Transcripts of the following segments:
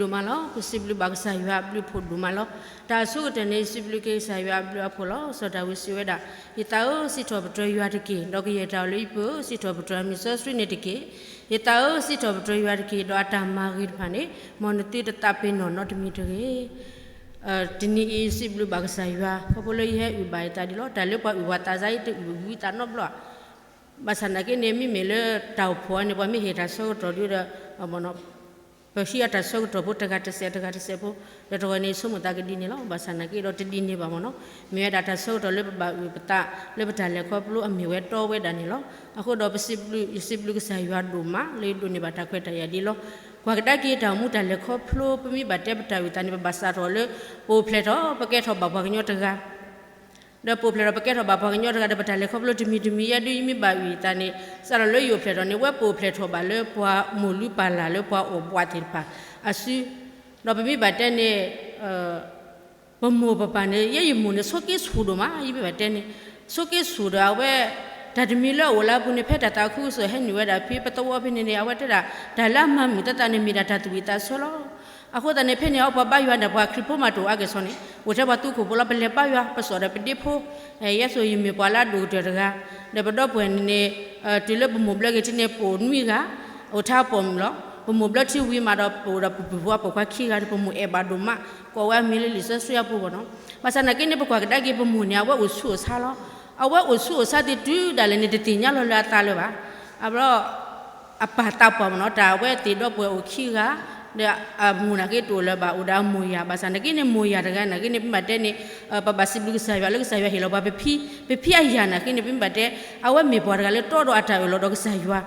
ဒိၣ်မးလီၤ. ပစံးဘျုးဘၣ်ကစၢ်ယွၤအဘျုးအဖှိၣ်ဒိၣ်မးလီၤ. တၢ်အဆိကတၢၢ်န့ၣ် ယစံးဘျုးက့ၤကစၢ်ယွၤအဘျုးအဖှိၣ်လီၤ. စီၤဒၤဝံးစံးဝဲဒၣ်, ယသးဧၢ, စံးထီၣ်ပတြၢၤယွၤတက့ၢ်. ဒီးကယဲၢ်တၢ်အိၣ်လၢယပၢၢ်ဧၢ, စံးထီၣ်ပတြၢၤအမံၤစီဆှံန့ၣ်တက့ၢ်. ယသးဧၢ, စံးထီၣ်ပတြၢၤယွၤတက့ၢ်. ဒီးအတၢ်မၤဂ့ၤတဖၣ်န့ၣ် မ်နသုတသးပ့ၤနီၣ်နီတမံၤတဂ့ၤ. တနံၤအံၤ ယစံးဘျုးဘၣ်ကစၢ်ယွၤ ခီဖျိလၢယဟဲအုၣ်ဘၣ်ယသးဒ်လီၤ. တၢ်လၢပှၤအုၣ်ပှၤသးစၢ်အံၤ တအုၣ်ဝံသးနီတဘျီဧါ. ဘၣ်ဆၣ်နာ်က့န့ၣ် မ့မ့ၢ်လၢတၢ်အိၣ်ဖှိၣ်န့ၣ် ပှၤမ့ၢ်ဟ့ၣ်တၢ်ဆၢကတီၢ်ဒုဒီး ပဟံးအတၢ်ဆၢကတီၢ်ဖိတဂၤတစဲးတဂၤတစဲးဖိ, ဒီးတဂီၤန့ၣ် ဆိကမိၣ်သးကဒ်န့ၣ်လီၤ. ဘၣ်ဆၣ်နာ်က့ဒီးတဒ်န့ၣ်ဘၣ်မ့ၢ်နီၤ, မ့ၢ်ဝဲဒၣ်တၢ်ဆၢကတီၢ်လၢပဘၣ်အုၣ်ပသး လၢပတၢ်လဲၤခီဖျိအမ့ၢ်ဝဲတီဝဲဒၣ်န့ၣ်လီၤ. အဃိဒီးပစံးဘျုး, ယစံးဘျုးကစၢ်ယွၤဒိၣ်မး လၢယဒိးန့ၢ်ဘၣ်တၢ်ခွဲးတၢ်ယာ်ဒ်လီၤ. ကွၢ်ကဒါက့ၤတၢ်အိၣ်မူတၢ်လဲၤခီဖျိ ပမ့ၢ်ဘၣ်တဲပတၢ်အုၣ်သးန့ၣ် ပဘၣ်စးထီၣ်လၢ ပအိၣ်ဖျဲၣ်ထီၣ် ပကဲထီၣ်ဘၣ်ပှၤကညီတဂၤ ဒီးပအိၣ်ဖျဲၣ်ထီၣ်ပကဲထီၣ်ဘၣ်ပှၤကညီတဂၤဒီး ပတၢ်လဲၤခီဖျိတမံၤတမံၤ ယဲဒုးယမ့ၢ်ဘၣ်အုၣ်ယသးန့ၣ် စးထီၣ်လၢယအိၣ်ဖျဲၣ်ထီၣ်န့ၣ် ဝဲပအိၣ်ဖျဲၣ်ထီၣ်ဘၣ်လၢပှၤမိၢ်လုၢ်ပၢ်လၢ်လၢပှၤအိၣ်ဘှးသ့ၣ်တဖၣ်အစု, ဒီးပမ့ၢ်ဘၣ်တဲန့ၣ် ပမိၢ်ပပၢ်န့ၣ် ယဲယမိၢ်န့ၣ် ဆိးက့ဆိၣ်ဒိၣ်မး ယမ့ၢ်ဘၣ်တဲန့ၣ် ဆိးက့ဆိၣ်ဒီးအဝဲ တၢ်တမံၤလၢအအိၣ်လၢအပူၤန့ၣ် ဖဲတၢ်သးခုကစီၣ်ဟဲနုာ်ဝဲဒၣ်ဖဲပသဝီဖဲန့ၣ်န့ၣ် အဝဲတဲဒၣ် တၢ်လၢအမၤမုာ်သးသးန့ၣ် မ့ၢ်ဒၣ်တၢ်သူၣ်ဝံၣ်သးဆၢလီၤ. အဃိသတးန့ၣ် ဖဲန့ၣ်အပှၤဘါယွၤဒီးပှၤခရံာ်ဖိမးတအိၣ်အါက့ၤစီန့ၣ် အိၣ်ထဲပှၤသူခိၣ်ဖိလီၤ. ပလဲၤဘါယွၤ ပစိာ်ဒီးပဒ့ဖိ, ယဲသိးယမ့ၢ်ပှၤလၢအဒိၣ်ကတၢၢ်တဂၤ, ဒီးပဒီပုၢ်ဝဲၢ်န့ၣ်န့ၣ် တုၤလၢပမိၢ်ဘျၢက့ၤထံန့ၣ် ပအိၣ်နွံဂၤ, အိၣ်ထဲအပိာ်မုၣ်လီၤ. ပမိၢ်ဘျၢထံဝံၤမးဒီး ပအိၣ်ဒီးပပုၢ်ပဝါပိာ်ခွါခံဂၤဒီး ပမိၢ်အဲၣ်ဘၣ်ဒိၣ်မး, ကိးဝဲအမံၤလၢလံာ်စီဆှံအပူၤဘၣ်နီၤ. ဘၣ်ဆၣ်နာ်က့န့ၣ် ပကွၢ်ကဒါက့ၤပမိၢ်န့ၣ် အဝဲအိၣ်ဆူၣ်အိၣ်ဆါလီၤ. အဝဲအိၣ်ဆူၣ်အိၣ်ဆါသ့ၣ်တုၤဒၣ်လဲာ်န့ၣ် တသ့ၣ်ညါလီၤလၢအသးလၢၤဘၣ်. အဘျီ အပၢ်သးပှၢ်မ့ၢ်နီၤ တၢ်အဝဲသ့ၣ်ဒီပုၢ်ဝဲၢ်အိၣ်ခံဂၤ, ဒီးအမိၢ်နာ်က့တအိၣ်လၢၤဘၣ် အိၣ်ဒီးအမိၢ်ယၢ်, ဘၣ်ဆၣ်နာ်က့န့ၣ် မိၢ်ယၢ်တဂၤနာ်က့န့ၣ် ပမ့ၢ်တဲန့ၣ် ပဘၣ်စံးဘျုးကစၢ်ယွၤလၢကစၢ်ယွၤဟ့ၣ်လီၤပှၤပဖံ, ပဖံအယၢ်နာ်က့န့ၣ် ပမ့ၢ်ဘၣ်တဲ အဝဲမ့ၢ်ပှၤတဂၤလၢတီဒီးအတၢ်အၢၣ်လီၤဒီးကစၢ်ယွၤ,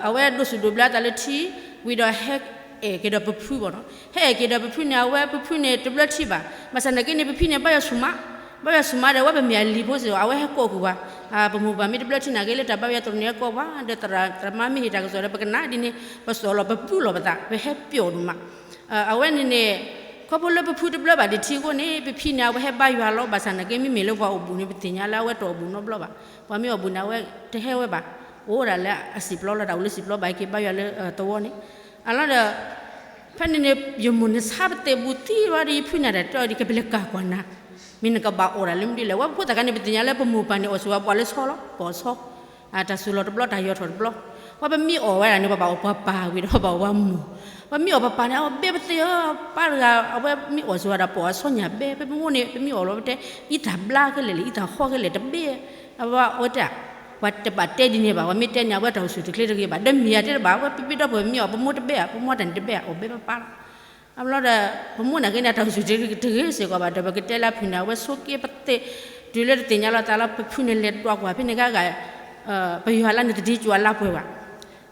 အဝဲဒိးစူၣ်ဒိးဘျၢအသးလၢထံ, ဝံၤဒီးဟဲအဲၣ်က့ၤဒီးပဖုဘၣ်နီၤ, ဟဲအဲၣ်က့ၤဒီးပဖုန့ၣ် အဝဲပဖုန့ၣ်တဘျၢထံဘၣ်, ဘၣ်ဆၣ်နာ်က့န့ၣ် ပဖံန့ၣ် ဘါယွၤဆူၣ်မး, ဘါယွၤဆူၣ်မးဒီး အဝဲပမ့ၢ်အလံၤဖိစ့ၢ်ကီး အဝဲဟဲကိးကွံာ်ပှၤ, ပမိၢ်ပၢ်မ့ၢ်တဘျၢထံနာ်က့လၢတၢ်ဘါယွၤသရိာ်န့ၣ် ဟဲကိးပှၤ, ဒီးသရၣ်သရၣ်မါမ့ၢ်ဟ့ၣ်တၢ်ကစီၣ်ဒီး ပကနၣ်ဒ်န့ၣ် ပစိာ်လီၤပပုၢ်လီၤပသး ပဟဲပျီၣ်ဒိၣ်မး အဝဲန့ၣ်န့ၣ် ခီဖျိလၢပဖုတဘျၢဘၣ်တထံအဃိန့ၣ် ပဖံန့ၣ် အဝဲဟဲဘါယွၤလီၤ. ဘၣ်ဆၣ်နာ်က့ မ့မ့ၢ်လၢပှၤအိၣ်ဘူးန့ၣ် ပသ့ၣ်ညါလၢအဝဲတအိၣ်ဘူးနီတဘျီဘၣ်. ပှၤမ့ၢ်အိၣ်ဘူးန့ၣ် အဝဲတဟဲဝဲဘၣ်, အိၣ်ဒၣ်လၢအစံာ်ပျီလီၤ, တၢ်အိၣ်လၢစံာ်ပျီဘၣ်က့ၤဘါယွၤလၢသဝီန့ၣ်, အလီၤဒီး ဖဲန့ၣ်န့ၣ် ယမိၢ်န့ၣ်ဆါပသဲးဘူးသံဝဲဒီး ယဖုန့ၣ်တၢ်တဲအီၤဒ် ကဲပလဲၤကၢ်ကွၢ်နၤ, မ့ၢ်နကဘၣ်အီၣ်တၢ်လၢမနုၤလဲၣ်. ဝဲပဖိသၣ်ခါန့ၣ် ပသ့ၣ်ညါလၢပမိၢ်ပၢ်န့ၣ် အီၣ်ဆိးဝဲပှၤလၢဆီလီၤ, ပအီၣ်ဆီ တၢ်စူၤလီၤတဘျီ တၢ်ယီၤထီၣ်တဘျီ, ပှၤပမ့ၢ်အီၣ်ဝဲဒၣ်န့ၣ် ပဘၣ်အီၣ်ပှၤပၢ်ဝံၤဒီး ပဘၣ်အီၣ်ပှၤမိၢ်, ပမ့ၢ်အီၣ်ပပၢ်န့ၣ် အီၣ်ဘဲပသ့ၣ်ဧၢ, ပၢ်တဂၤ အဝဲမ့ၢ်အီၣ်ဆိးဝဲဒၣ် ပအီၣ်အဆီညၣ်ဘဲ, ပမ့ၢ်မိၢ်န့ၣ် ပမ့ၢ်အီၣ်လီၤ ပတဲ အံသၣ်ဘျါခဲလၢာ်လဲၣ် အံသၣ်ဃီခဲလၢာ်တဘဲ, အဝဲတဲ ပှၤတဘၣ်တဲဒ်န့ၣ်ဘၣ်, ပှၤမ့ၢ်တဲန့ၣ် အဝဲတၢ်အိၣ်ဆူၣ်တချ့တဂ့ၤဘၣ်, ဒီးမ့ၢ်ယၤတဲတဘၣ်, အဝဲပဘ့ၣ်ဒီပုၢ်ဝဲၢ်မ့ၢ်အီၣ် ပမိၢ်တဘဲဧါ, ပမိၢ်တၢ်န့ၣ်တဘဲဧါ, အီၣ်ဘဲပၢ်ပၢ်လီၤ. အဘျီဒီး ပမိၢ်နာ်က့န့ၣ် တၢ်အိၣ်ဆူၣ်တဂ့ၤစ့ၢ်ကီးဘၣ်ဒီး ပကတဲလၢအဖုၣ်န့ၣ် အဝဲဆိးက့ပသဲး, တုၤလၢတသ့ၣ်ညါလီၤသးလီၤ ပဖုန့ၣ်လဲၤဒွးကွၢ်ဖဲန့ၣ်ဂၤဂၤ, ပယွၤလၢန့ၣ်တဒ့ကွၢ်လၢပှဲၤဘၣ်,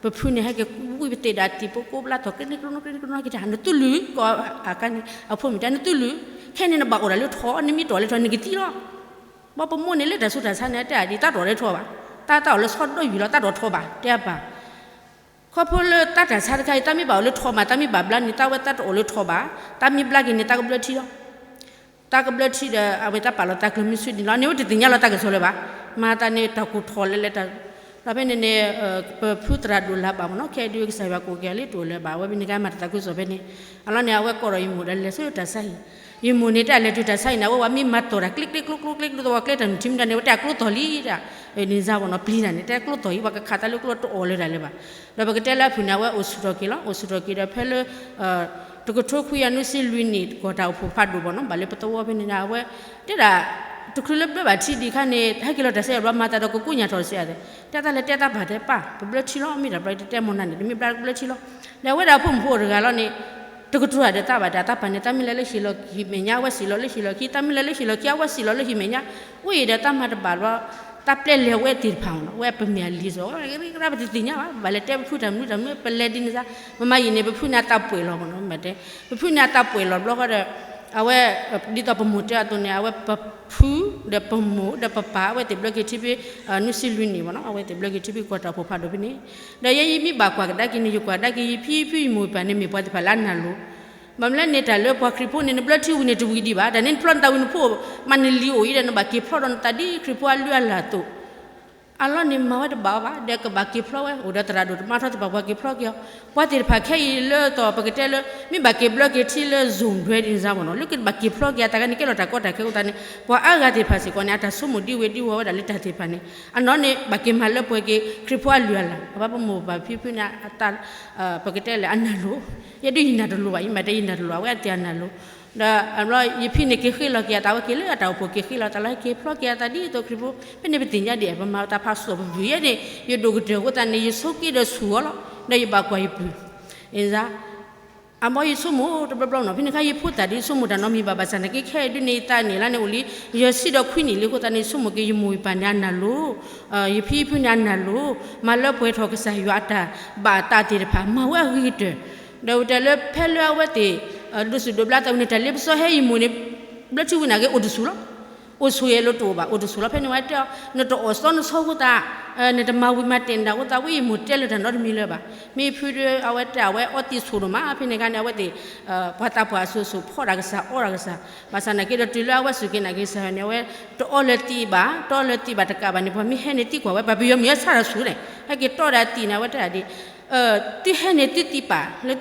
ပဖုန့ၣ်ဟဲက့ၤဝံပသဲးဒီးအသံၣ်ဖိကိးဘျါထီၣ် ကနံကနံကနံကနံက့ၤတၢ် နသုလုၢ်ကီး, အကန့ၣ် အဖိမုၣ်တဲ နသုလုၢ်, ခဲန့ၣ်နဘၣ်အိၣ်ဒၣ်လၢထီ, နမ့ၢ်တအိၣ်လၢထီနကသံလီၤ. ဘၣ်ပမိၢ်န့ၣ်လၢတၢ်ဆူးတၢ်ဆါန့ၣ် တဲဒ် တၢ်တအိၣ်လၢထီဘၣ်, တၢ်တၢ်အိၣ်လၢဆီဒီးယုၢ်လီၤ တၢ်တအိၣ်ထီဘၣ် တဲအပၢ် ခီဖျိလၢတၢ်တၢ်ဆါတခါအံၤ တၢ်မ့ၢ်ဘၣ်အိၣ်လၢထီမး တၢ်မ့ၢ်ဘၣ်ဘျါန့ၣ် တၢ်ဝဲတၢ်တအိၣ်လၢထီဘၣ်, တၢ်မ့ၢ်ဘျါက့ၤန့ၣ် တၢ်ကဘျၢထံလီၤ. တၢ်ကဘျၢထံဒီး အဝဲတၢ်ပာ်လီၤသးကျၢၤမုဆူဒံးလီၤန့ၣ် အဝဲတသ့ၣ်ညါလီၤတၢ်ကစီၣ်လၢၤဘၣ်. မၤသးန့ၣ် တၢ်ကူၣ်ထီၣ်လဲၤလဲၤတၢ်, ဒီးဖဲန့ၣ်န့ၣ် ပဖုသရၣ်ဒိၣ်လၢဘၣ်မ့ၢ်နီၤ ခဲဒုးကစၢ်ယွၤကိးက့ၤလၢတအိၣ်လၢၤဘၣ် အဝဲဖဲန့ၣ်ကမၤတၢ်သးခုကစီၣ်ဖဲန့ၣ်, အလီၢ်န့ၣ် အဝဲကိးဒီးယမိၢ်ဒီးလဲၤဆူတၢ်ဆါဟံၣ်, ယမိၢ်န့ၣ် တၢ်လဲၤတုၤတၢ်ဆါဟံၣ်န့ၣ် အဝဲဝဲမ့ၢ်မၤတီၢ်တၢ် ကျ့ကျ့ကျိကျိကျိကျိ သဝီကျဲတၢ်နုၢ်ထံမ့ၢ်တၢ်န့ၣ် အဝဲတဲအကျိသီၣ်လံတၢ်, န့ၣ်စါဝဲနီၤ ပျံၤတၢ်န့ၣ် တဲကျိသီၣ်လံ ပှၤကခးသးလၢကျိတအိၣ်လၢၤတၢ်လၢၤဘၣ်. ဒီးပကတဲလၢအဖုၣ်န့ၣ် အဝဲအိၣ်ဆူၣ်ထီၣ်က့ၤလီၤ အိၣ်ဆူၣ်ထီၣ်က့ၤဒီးဖဲလၢ တကထိခွံကယၤနွံဆံလွံၢ်နံၣ် ကီၢ်တၢ်အိၣ်ဖှိၣ်ဖးဒိၣ်ဘၣ်နီၤ ဘၣ်လၢပသဝီဖဲန့ၣ် အဝဲ တဲဒၣ် တချုးလၢဘျၢဘၣ်ထံဒံးခါန့ၣ် ဟဲက့ၤလီၤတၢ်ဆါဟံၣ်ဘျီ မၤသးဒီးကကူညၣ်ထီၣ်တစဲးဧါ, တဲတၢ်လဲၤတဲတၢ်ပၢ်တဲပၢ် ပဘျၢထံလီၤ မ့ၢ်တၢ်ဘျီတတဲမီၢ်နၤန့ၣ် တမ့ၢ်ဘျါကဘျၢထံလီၤ. ဒီးအဝဲဒၣ်အဖိမုၣ်ဖိတဂၤလီၤန့ၣ် တကတြူၢ်ဒီးသးဘၣ်တၢ် သးပၢ်န့ၣ် သးမ့ၢ်လဲၤလၢဟံၣ်လီၢ်ဟံၣ်မဲာ်ညါ အဝဲစံၣ်လီၤလၢဟံၣ်လီၢ်ခံ သးမ့ၢ်လဲၤလၢဟံၣ်လီၢ်ခံ အဝဲစံၣ်လီၤလၢဟံၣ်မဲာ်ညါ, အိၣ်အံၤဒီးသးမၤတဘၣ်ဘျီ သးပျဲလဲၤဝဲသ့ၣ်တဖၣ်မ့ၢ်နီၤ အဝဲပမ့ၢ်အလံၤစီၤ ပတသ့ၣ်ညါဘၣ် ပဘၣ်လဲၤတဲပဖုတၢ်မနုၤတၢ်မနုၤ ပလဲၤဒ်န့ၣ်စါ မမၤယံာ်န့ၣ် ပဖုန့ၣ်အသးပှဲၤလီၤမ့ၢ်နီၤ မ့ၢ်တဲ ပဖုန့ၣ်အသးပှဲၤလီၤဘျီဃီဒီး အဝဲ ဒ်သိးပမိၢ်တဲအသိးန့ၣ် အဝဲပဖု ဒီးပမိၢ်ဒီးပပၢ် အဝဲသ့ၣ်ဘျၢက့ၤထံဖဲ နွံဆံလွံၢ်နံၣ်မ့ၢ်နီၤ အဝဲသ့ၣ်ဘျၢက့ၤထံဖဲကီၢ်တၢ်အိၣ်ဖှိၣ်ဖးဒိၣ်ဖဲန့ၣ်, ဒီးယဲယမ့ၢ်ဘၣ်ကွၢ်ကဒါက့ၤန့ၣ် ယကွၢ်ကဒါက့ၤယဖံဖုယမိၢ်ယပၢ်န့ၣ် မ့ၢ်ပှၤသ့ၣ်တဖၣ်လၢအနၢ်လိၤ ဘၣ်မနုၤလဲၣ်န့ၣ် တၢ်လၢပှၤခရံာ်ဖိန့ၣ် နဘျၢထံဝံၤန့ၣ် တဝံၤဒံးဘၣ် တၢ်န့ၣ်နပျီနသးဝံၤနဖိ မၤနလံၤအိၣ်အံၤဒီး နဘၣ်က့ၤဖျီဒီးနသးဒ်ခရံာ်ဖိအလုၢ်အလၢ်အသိး, အလီၢ်န့ၣ်မၤဝဲတဘၣ်အီၤဘၣ်, ဒီးကဘၣ်က့ၤဖျီဝဲ, အိၣ်ဒီးသရၣ်ဒိၣ်တမါထီၣ်သ့ၣ်တဖၣ် ပှၤက့ၤဖျီက့ၤအီၤ, ပှၤသ့ၣ်တဖၣ်ခဲအံၤလၢတီၤ ပကတဲလၢ မ့ၢ်ဘၣ်က့ၤဘျၢက့ၤထံလၢ zone ဒွဲဒ်န့ၣ်စ့ၢ်မ့ၢ်နီၤ, လၢကဘၣ်က့ၤဖျီက့ၤအသးကန့ၣ် ကဲထီၣ်တၢ်ကီတၢ်ခဲအဃိသတးန့ၣ် ပှၤအါဂၤသ့ၣ်တဖၣ်စ့ၢ်ကီးန့ၣ် အတၢ်ဆိကမိၣ်ဒ်ဝဲဒ်ဝီၤဝဲဒၣ်လၢတၢ်သ့ၣ်တဖၣ်န့ၣ် အနီၢ်န့ၣ် ဘၣ်က့ၤမၤလၢပှဲၤက့ၤ ခရံာ်ဖိအလုၢ်အလၢ်, အဘၣ်ပမိၢ်ပပၢ်ဖံဖုန့ၣ် ပကတဲလဲၣ် အနၢ်လိၤ, ယဲဒုးယနၢ်တလိၤဘၣ်, ယမ့ၢ်တဲယနၢ်တလိၤ အဝဲအတ့ၢ်အနၢ်လိၤ, ဒီးအဘျီယဖံန့ၣ်က့ၤဃ့လီၤက့ၤအသးဝဲက့ၤလၢအတၢ်အိၣ်ဖှိၣ် က့ၤဃ့လီၤသးလၢဟဲက့ၤဖျီက့ၤအသးဒ်သိးခရံာ်ဖိ, ဖဲန့ၣ်ပသ့ၣ်ညါဒ်အံၤ ပမၤတၢ်ဖးစိၣ်ပပုၢ်ယဲန့ၣ် ယဒိၣ်ကတၢၢ်အဃိသတးန့ၣ် ယဆိက့ဒီးဆူၣ်အီၤလီၤ, ဒီးယဘၣ်ကွၢ်ယပုၢ် အဘီယဆိကမိၣ်တဘျီဘျီနီၤ, ဖဲန့ၣ်အခါယဖိသၣ်ဒ်ယဆိကမိၣ်တၢ်နီတမံၤဘၣ်, ဘၣ်ဆၣ်နာ်က့ခဲအံၤဒုးန့ၣ် ယသးန့ၣ်လၢန့ၣ်အိၣ်လံ ယဆံဒီးခွံနံၣ်လံအဃိသတးန့ၣ် ယဆိကမိၣ်က့ၤ ယမိၢ်ယပၢ်န့ၣ်အနၢ်လိၤ, ယဖံယဖုန့ၣ်အနၢ်လိၤ, မၤလၢပှဲၤထီၣ်ကစၢ်ယွၤအတၢ်ဘၣ်အသးသ့ၣ်တဖၣ် မၤဝဲအဂ့ၤကတၢၢ်, ဒီးဝဲတဲလၢဖဲလၢအဝဲသ့ၣ် ဒိးစူၣ်ဒိးဘျၢသးဝံၤန့ၣ် တၢ်လ့ပစီဟဲယမိၢ်န့ၣ် ဘျၢထံဝံၤနာ်က့အိၣ်တဆူၣ်လီၤ အိၣ်ဆိးယဲၢ်လိာ်တအိၣ်ဘၣ်, အိၣ်တဆူၣ်လီၤ. ဖဲန့ၣ်ဝဲတဲအီၤ နတအီၣ်စီနဆီအဃိသတး, နတမၤဝံၤမၤတဲာ်နတၢ်အဃိသတး ဝဲယမိၢ်တဲလၢတၢ်နီတမံၤလၢၤဘၣ်. မ့ၢ်ဖုဒုး အဝဲတဲအဝဲအီသံးဆိးဒိၣ်မး, ဖဲန့ၣ်အခါန့ၣ် အဝဲသ့ၣ် ပှၤသးပှၢ်အစိၤစိၤ ဖီၣ်တၢ်ကစၢ် အီတၢ်ကစၢ်, ဘၣ်ဆၣ်နာ်က့ဒီးတုၤလၢအဝဲစူၢ်က့ၤနာ်က့ၤကစၢ်ယွၤန့ၣ် အဝဲတအီလၢသံးဘၣ်, တအီလၢသံးဘၣ်တကးဘၣ်န့ၣ် ပှၤမ့ၢ်ဟဲန့ၣ်သံကွၢ်ဝဲ ပှၤပယီၤမ့ၢ်ဟဲဆါတၢ်ဆူၣ်န့ၣ် ဟဲက့ၤတီဒီးအသံးန့ၣ် အဝဲတဲဒၣ်ဒ် သုဟဲန့ၣ်သုသံးပာ်လၢ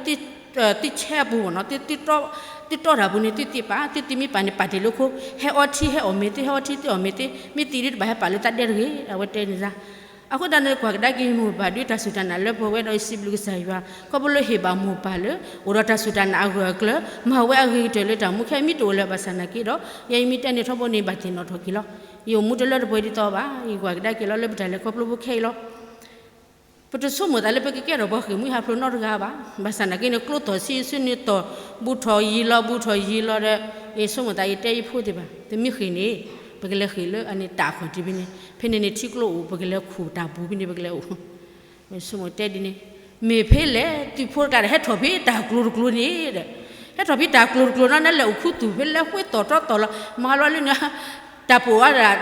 သုဆဲအပူၤနီၤ, သုတီတၢ်ပူၤန့ၣ် သုသံးပာ်, သုသံးမ့ၢ်ပာ်န့ၣ် ပာ်တ့ၢ်လၢခိ, ဟဲအီထံဟဲအီၣ်မ့ၤသ့, ဟဲအီထံသံးအီၣ်မ့ၤသ့, မ့ၢ်သံးဒုးတဘၣ်ဟဲပာ်လၢသးဒဲတဂ့ၤ, အဝဲတဲန့ၣ်စ့ၢ်. အဃိသတးန့ၣ် ကွၢ်ကဒါက့ၤမိၢ်ပၢ်ဒုးတၢ်စူၢ်တၢ်နာ်လၢပှဲၤဝဲဒီး ယစံးဘျုးကစၢ်ယွၤ ခီဖျိလၢဟ့ၣ်ဘၣ်မိၢ်ပၢ်လၢ အိၣ်ဒီးတၢ်စူၢ်တၢ်နာ်အဂၢၢ်အကျၢၤ မၤဝဲအဂ့ၤကတၢၢ်လၢတၢ်မူခဲ မ့ၢ်တအိၣ်လၢၤဘၣ်ဆၣ်နာ်က့ဒီး ယဲယမ့ၢ်တဲန့ၣ်ထီဘိန့ၣ် ဘၣ်သ့ၣ်နီၣ်ထီၣ်က့ၤလီၤ. ယအိၣ်မူတလၢတပှဲၤဒ်သိးဘၣ်, ယကွၢ်ကဒါက့ၤလီၤလၢပတၢ်လဲၤခီဖျိဖိခဲအံၤလီၤ. ပတဆိကမိၣ်သးလၢပကကဲထီၣ်ပှၤဃ့ၢ်မှံဟးဖျိးနီတဂၤဘၣ်, ဘၣ်ဆၣ်နာ်က့န့ၣ် ကျိသီၣ်ဆံးဆူန့ၣ်သီၣ် ဘူးထီၣ်ယံၤလီၤ ဘူးထီၣ်ယံၤလီၤဒီး ယဆိကမိၣ်သးယတဲယဖိသ့ၣ်တဖၣ် တမ့ၢ်ဃ့ၢ်န့ၣ် ပကလဲၤဃ့ၢ်လၢအန့ၣ်တၢ်အခီၣ်ထံးဖဲန့ၣ်, ဖဲန့ၣ်န့ၣ် ထံကျိအိၣ် ပကလဲၤခူၣ်တၢ်ပူၤဖဲန့ၣ် ပကလဲၤအိၣ် ဆိကမိၣ်တဲဒ်န့ၣ်, မ့ၢ်ဖဲလဲၣ် သုးဖိတဂၤဒီး ဟဲထီၣ်ဖဲတၢ်ကျိၤတကျိၤန့ၣ်ဒီး, ဟဲထီၣ်ဖဲတၢ်ကျိၤတကျိၤနီၤ နလဲၤအိၣ်ခူသူၣ်ဖဲလဲၣ် ဃ့သီၣ်ထီသီၣ်လီၤ မၤလီၤလၢန့ၣ် တၢ်ပိာ်ဝဲဒၣ်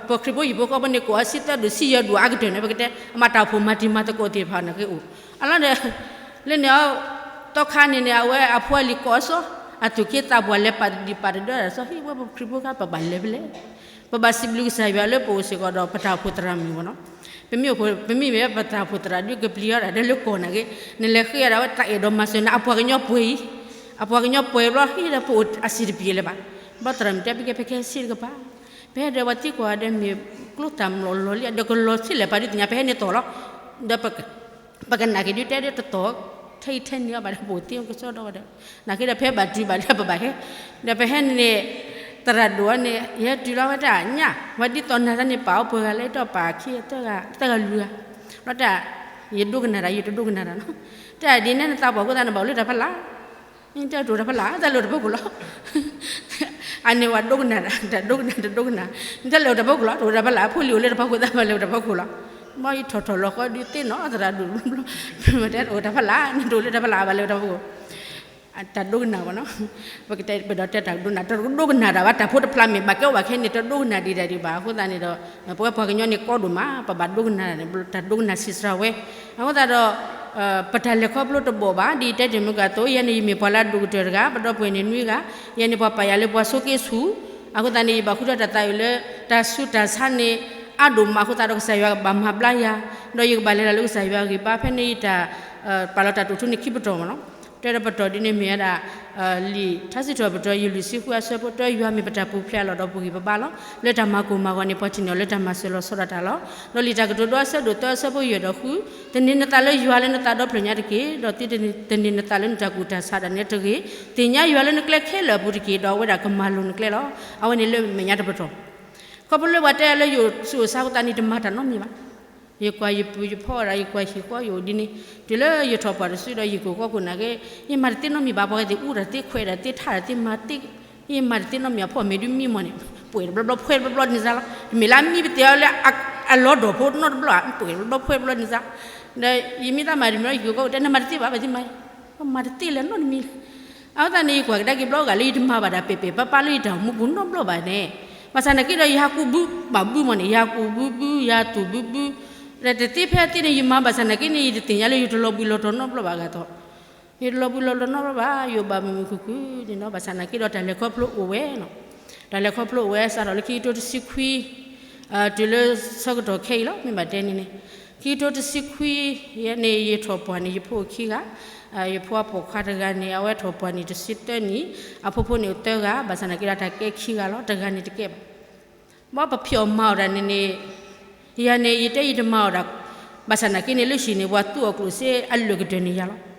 ပခရံာ်ဖိဟံၣ်ဖိဃီဖိန့ၣ် ကိးအီၤဆံသၢဒူၣ်ဆံယဲၢ်ဒူၣ်အါကတၢၢ်န့ၣ် ပကတဲ အမၤတၢ်အိၣ်ဖှိၣ်မၤတံၤမၤသကိးသ့ၣ်တဖၣ်န့ၣ်က့အိၣ်, အလီၢ်န့ၣ် လၢန့ၣ် သီခါန့ၣ်န့ၣ် အဝဲအဖိအလံၤကိးအီၤစီၤ, အသူၣ်က့သးပှၢ်လဲၤပာ်တဒံးပာ်တဒၢတၢ်စီၤ ဟံၣ်ဝဲပခရံာ်ဖိခါ ပဘၣ်လဲၤဖဲလဲၣ် ပဘၣ်စံးဘျုးကစၢ်ယွၤလၢပအိၣ်စ့ၢ်ကီးဒီး ပတၢ်အိၣ်ဖှိၣ်သရၣ်မုၣ်မ့ၢ်နီၤ, ပမ့ၢ်အိၣ်ဖှိၣ် ပမ့ၢ်မ့ၢ်ပတၢ်အိၣ်ဖှိၣ်သရၣ်ဒုးကပျံၤအီၤဒၣ်လၢကိာ်နာ်က့, နလဲၤဃ့အီၤဒၣ်ဝဲတၢ်အဲၣ်ဒိးမၤစၢၤနၤ အပှၤကညီပှဲၤအံၤ, အပှၤကညီပှဲၤဘျီဟံၣ်ဒီး ပအိၣ်အစံၣ်တပျံၤလၢၤဘၣ်, ဘၣ်သရၣ်မုၣ်တဲ ပကဲ ပကဲဆံးတကပၤ, ပဟဲဒီးပှၤသံကွၢ်ဒီးမ့ၢ်ကျိသၣ်မျိာ်လီၤလံ ဒီးကလီၤဆံးလဲၣ်ပာ်ဒုးသ့ၣ်ညါ ပဟဲန့ၣ်သီၣ်လီၤ, ဒီး ပကနာ်က့ၤဒုးတဲဒ်တသီၣ်, ထဲအံၤထဲန့ၣ်အဘၣ်ဒီး ပအိၣ်သ့ကစီဒီဒီး, နာ်က့ဒီး ဖဲဘၣ်တုၤဘၣ်ဒီးပဘၣ်ဟဲ, ဒီးပဟဲန့ၣ်န့ၣ် သရၣ်ဒိၣ်အီၤန့ၣ် ယဟဲတုၤလီၤဝဲတၢ်ညၣ်, ဝဲဒ်သိးနၤတၢ်န့ၣ် ပာ်အီၤပှဲၤဂၤလၢ တၢ်ပာ်ခံ သၢဂၤလွံၢ်ဂၤ, ဘျီတၢ် ယဒိကနၣ်တၢ် ယတဒိကနၣ်တၢ်နီၤ, တၢ်ဒ်န့ၣ်နသးပှၢ်အဃိသတး နဘၣ်အိၣ်လၢတၢ်ဖီလာ် တၢ်တအိၣ်တၢ်ဖီလာ် တၢ်လၢတၢ်ဖီခိၣ်လီၤ, အန့ၣ်ဝဲဒိကနၣ်တၢ် တဒိကနၣ် တဒိကနၣ်, တၢ်လၢတၢ်ဖီခိၣ်လီၤ တအိၣ်တၢ်ဖီလာ် ဖိလံၤအိၣ်လၢတၢ်ဖီခိၣ်သးဘၣ်လၢတၢ်ဖီခိၣ်လီၤ, ဘၣ်ယထီၣ်ထီၣ်လီၤဃီဒုးသ့ၣ်နီၣ်သရၣ်ဒိၣ်တဘျီဘျီ, မ့ၢ်တဲတအိၣ်တၢ်ဖီလာ် နတအိၣ်လၢတၢ်ဖီလာ်ဘၣ်လၢတၢ်ဖီခိၣ် တၢ်ဒိကနၣ်ဘၣ်နီၤ, ပကတဲပဒီးတဲတၢ်ဒိကနၣ် တဒိကနၣ်တၢ်ဘၣ် တၢ်ဖိတဖျါမ့ၢ်ဘၣ်ကဲအိၣ်ဘၣ်ခဲန့ၣ် တဒိကနၣ်ဒံးဒံးဘၣ် အဃိသတးန့ၣ်ဒီး ပဝဲပှၤကညီန့ၣ်ကီဒိၣ်မး ပဘၣ်ဒိကနၣ် တၢ်ဒိကနၣ်ဆံးစှၤဝဲ, အဃိသတးဒီး ပတၢ်လဲၤခီဖျိတဘီၣ်ဘၣ် ဒ်ယတဲတ့ၢ်မုၢ်ကသိး ယဲန့ၣ် ယမ့ၢ်ပှၤလၢအဒိၣ်ကတၢၢ်တဂၤ ပဒီပုၢ်ဝဲၢ်န့ၣ်နွံဂၤ, ယဲန့ၣ်ပှၤပာ်ယၤလၢပှၤဆိးက့ဆူၣ်, အဃိသတးန့ၣ် ယဘၣ်ဃုထၢတၢ်သးအုးလၢ တၢ်ဆူးတၢ်ဆါန့ၣ် အါဒိၣ်မးအဃိသတးဒီး ကစၢ်ယွၤကဘၣ်မၤဘျါယၤ, ဒီးယကဘၣ်လဲၤတၢ်လၢကစၢ်ယွၤအဂံၢ်ဘါ ဖဲန့ၣ်ယတၢ် ပာ်လီၤတၢ်တိာ်ထူန့ၣ်ခံပတီၢ်မ့ၢ်နီၤ, တဲဒီးပတီၢ်ဒ်န့ၣ်မ့ၢ်ဝဲဒၣ် လံာ်ထါစံးထီၣ်ပတြၢၤ ယုၢ်လွံၢ်ဆံဃုအဆၢဖိ တၢ်ယွၤမ့ၢ်ပတၢ်ပူၤဖျဲးအလီၢ်ဒီးပဂံၢ်ပဘါလီၤ, လၢတၢ်မၤကိၢ်မၤဂီၤန့ၣ် ပှၤထံၣ်န့ၢ်အီၤလၢတၢ်မၤစၢၤလီၤဆီဒၣ်တၢ်လီၤ, ဒီးလံာ်တၢ်ကတိၤဒိအဆၢဒိၣ်သၢအဆၢဖိယဲၢ်ဒီးဃု, သန့ၤနသးလၢယွၤလၢနသးဒီဖျၢၣ်ညါတက့ၢ်, ဒီးသုတသန့ၤနသးလၢနတၢ်ကူၣ်တၢ်ဆးဒၣ်နဲတဂ့ၤ, သ့ၣ်ညါယွၤလၢနကျဲခဲလၢာ်အပူၤတက့ၢ်, ဒီးအဝဲဒၣ်ကမၤလိၤနကျဲလီၤ. အဝဲန့ၣ်လၢမဲာ်ညါတပတီၢ် ခီဖျိလၢပှၤတဲလၢယအိၣ်ဆူၣ်အိၣ်ဆါအဃိသတးန့ၣ် တမၤတၢ်နီတမံၤဘၣ်. ယကွၢ်ယပုၢ်ယဖီဒၣ် ယကွၢ်ဟံၣ်ဃီယအိၣ်ဒ်န့ၣ်, တုၤလၢယထီၣ်ပှၢ်တစုဒီးယကိၢ်ဃီခိၣ်နာ်က့, ယမၤတသ့နီတမံၤဘၣ် ပှၤကသ့ၣ်အူတၢ်သ့ခွဲးတၢ်သ့ထါတၢ်သ့မၤသ့, ယမၤတသ့နီတမံၤ အဖီမ့ၢ်ဒုးမံမီၢ်န့ၣ်, ပှဲၤတဘျီဘျီ ဖှဲတဘျီဘျီန့ၣ်စ့ၢ်လီၤ. တမ့ၢ်လၢအမံပသ့ၣ်အီၤလၢ အလီၢ်ဒီၣ်ဖိနီတဘျီဧါ, ပှဲၤတဘျီဘျီ ဖှဲတဘျီန့ၣ်စ့ၢ်, ဒီးယမ့ၢ်သးမၤတမံၤလီၤ ယကိၢ်ဃီခိၣ်တဲ နမၤတသ့ဘၣ် ပသ့မၤ ပမၤတသ့လဲၣ်နီတမံၤလၢၤ. အဃိသတးန့ၣ် ယကွၢ်ကဒါက့ၤဘျီဂၤလၢ ယတမၤဘၣ်တၢ်ပဲာ်ပဲာ်ပါ်ပါ်လၢယတၢ်အိၣ်မူပူၤနီတဘျီဘၣ်န့ၣ်, ဘၣ်ဆၣ်နာ်က့ဒီး ယဟးကူးဘုဘၣ်ဘုမီၢ်န့ၣ်, ယဟးကူးဘုဘု, ယဟးသူၣ်ဘုဘု, ဒီးတသ့ဖဲသ့န့ၣ် ယမၤဘၣ်ဆၣ်နာ်က့န့ၣ် ယတသ့ၣ်ညါလၢယတလီၤဘှံးလီၤတီၤနီတဘျီဘၣ်အဂၤသီး, ယတလီၤဘှံးလီၤတီၤနီတဘျီဘၣ်, ယအိၣ်ဘၣ်မုာ်မုာ်ခုၣ်ခုၣ်န့ၣ်နီၤ, ဘၣ်ဆၣ်နာ်က့ဒီး တၢ်လဲၤခီဖျိအိၣ်ဝဲနီၤ, တၢ်လဲၤခီဖျိအိၣ်ဝဲ စးထီၣ်လၢခံကထိတဆံခွံ တုၤလၢဆၢကတီၢ်ခဲအံၤလီၤ မ့ၢ်ဘၣ်တဲန့ၣ်န့ၣ်, ခံကထိတဆံခွံန့ၣ် ယထီၣ်ပှၢ်န့ၣ် ယဖိအိၣ်ခံဂၤ, ယဖိအပိာ်ခွါတဂၤန့ၣ် အဝဲထီၣ်ပှၢ်န့ၣ်တဆံတၢနံၣ်, အဖိဖိန့ၣ်အိၣ်သၢဂၤ, ဘၣ်ဆၣ်သနာ်က့ဒီးတၢ်ကဲခံဂၤလီၤ, တဂၤန့ၣ်တကဲဘၣ်. ဘၣ်ပဖံးအီၣ်မၤအီၣ်တၢ်န့ၣ်န့ၣ်, ယၤန့ၣ် ယတဲယတမၤအီၣ်တၢ်, ဘၣ်ဆၣ်သနာ်က့န့ၣ် လၢဟံၣ်န့ၣ် ပှၤသူအီၣ်ကျိၣ်စ့အလၢာ်ကတၢၢ်န့ၣ်ယၤလီၤ.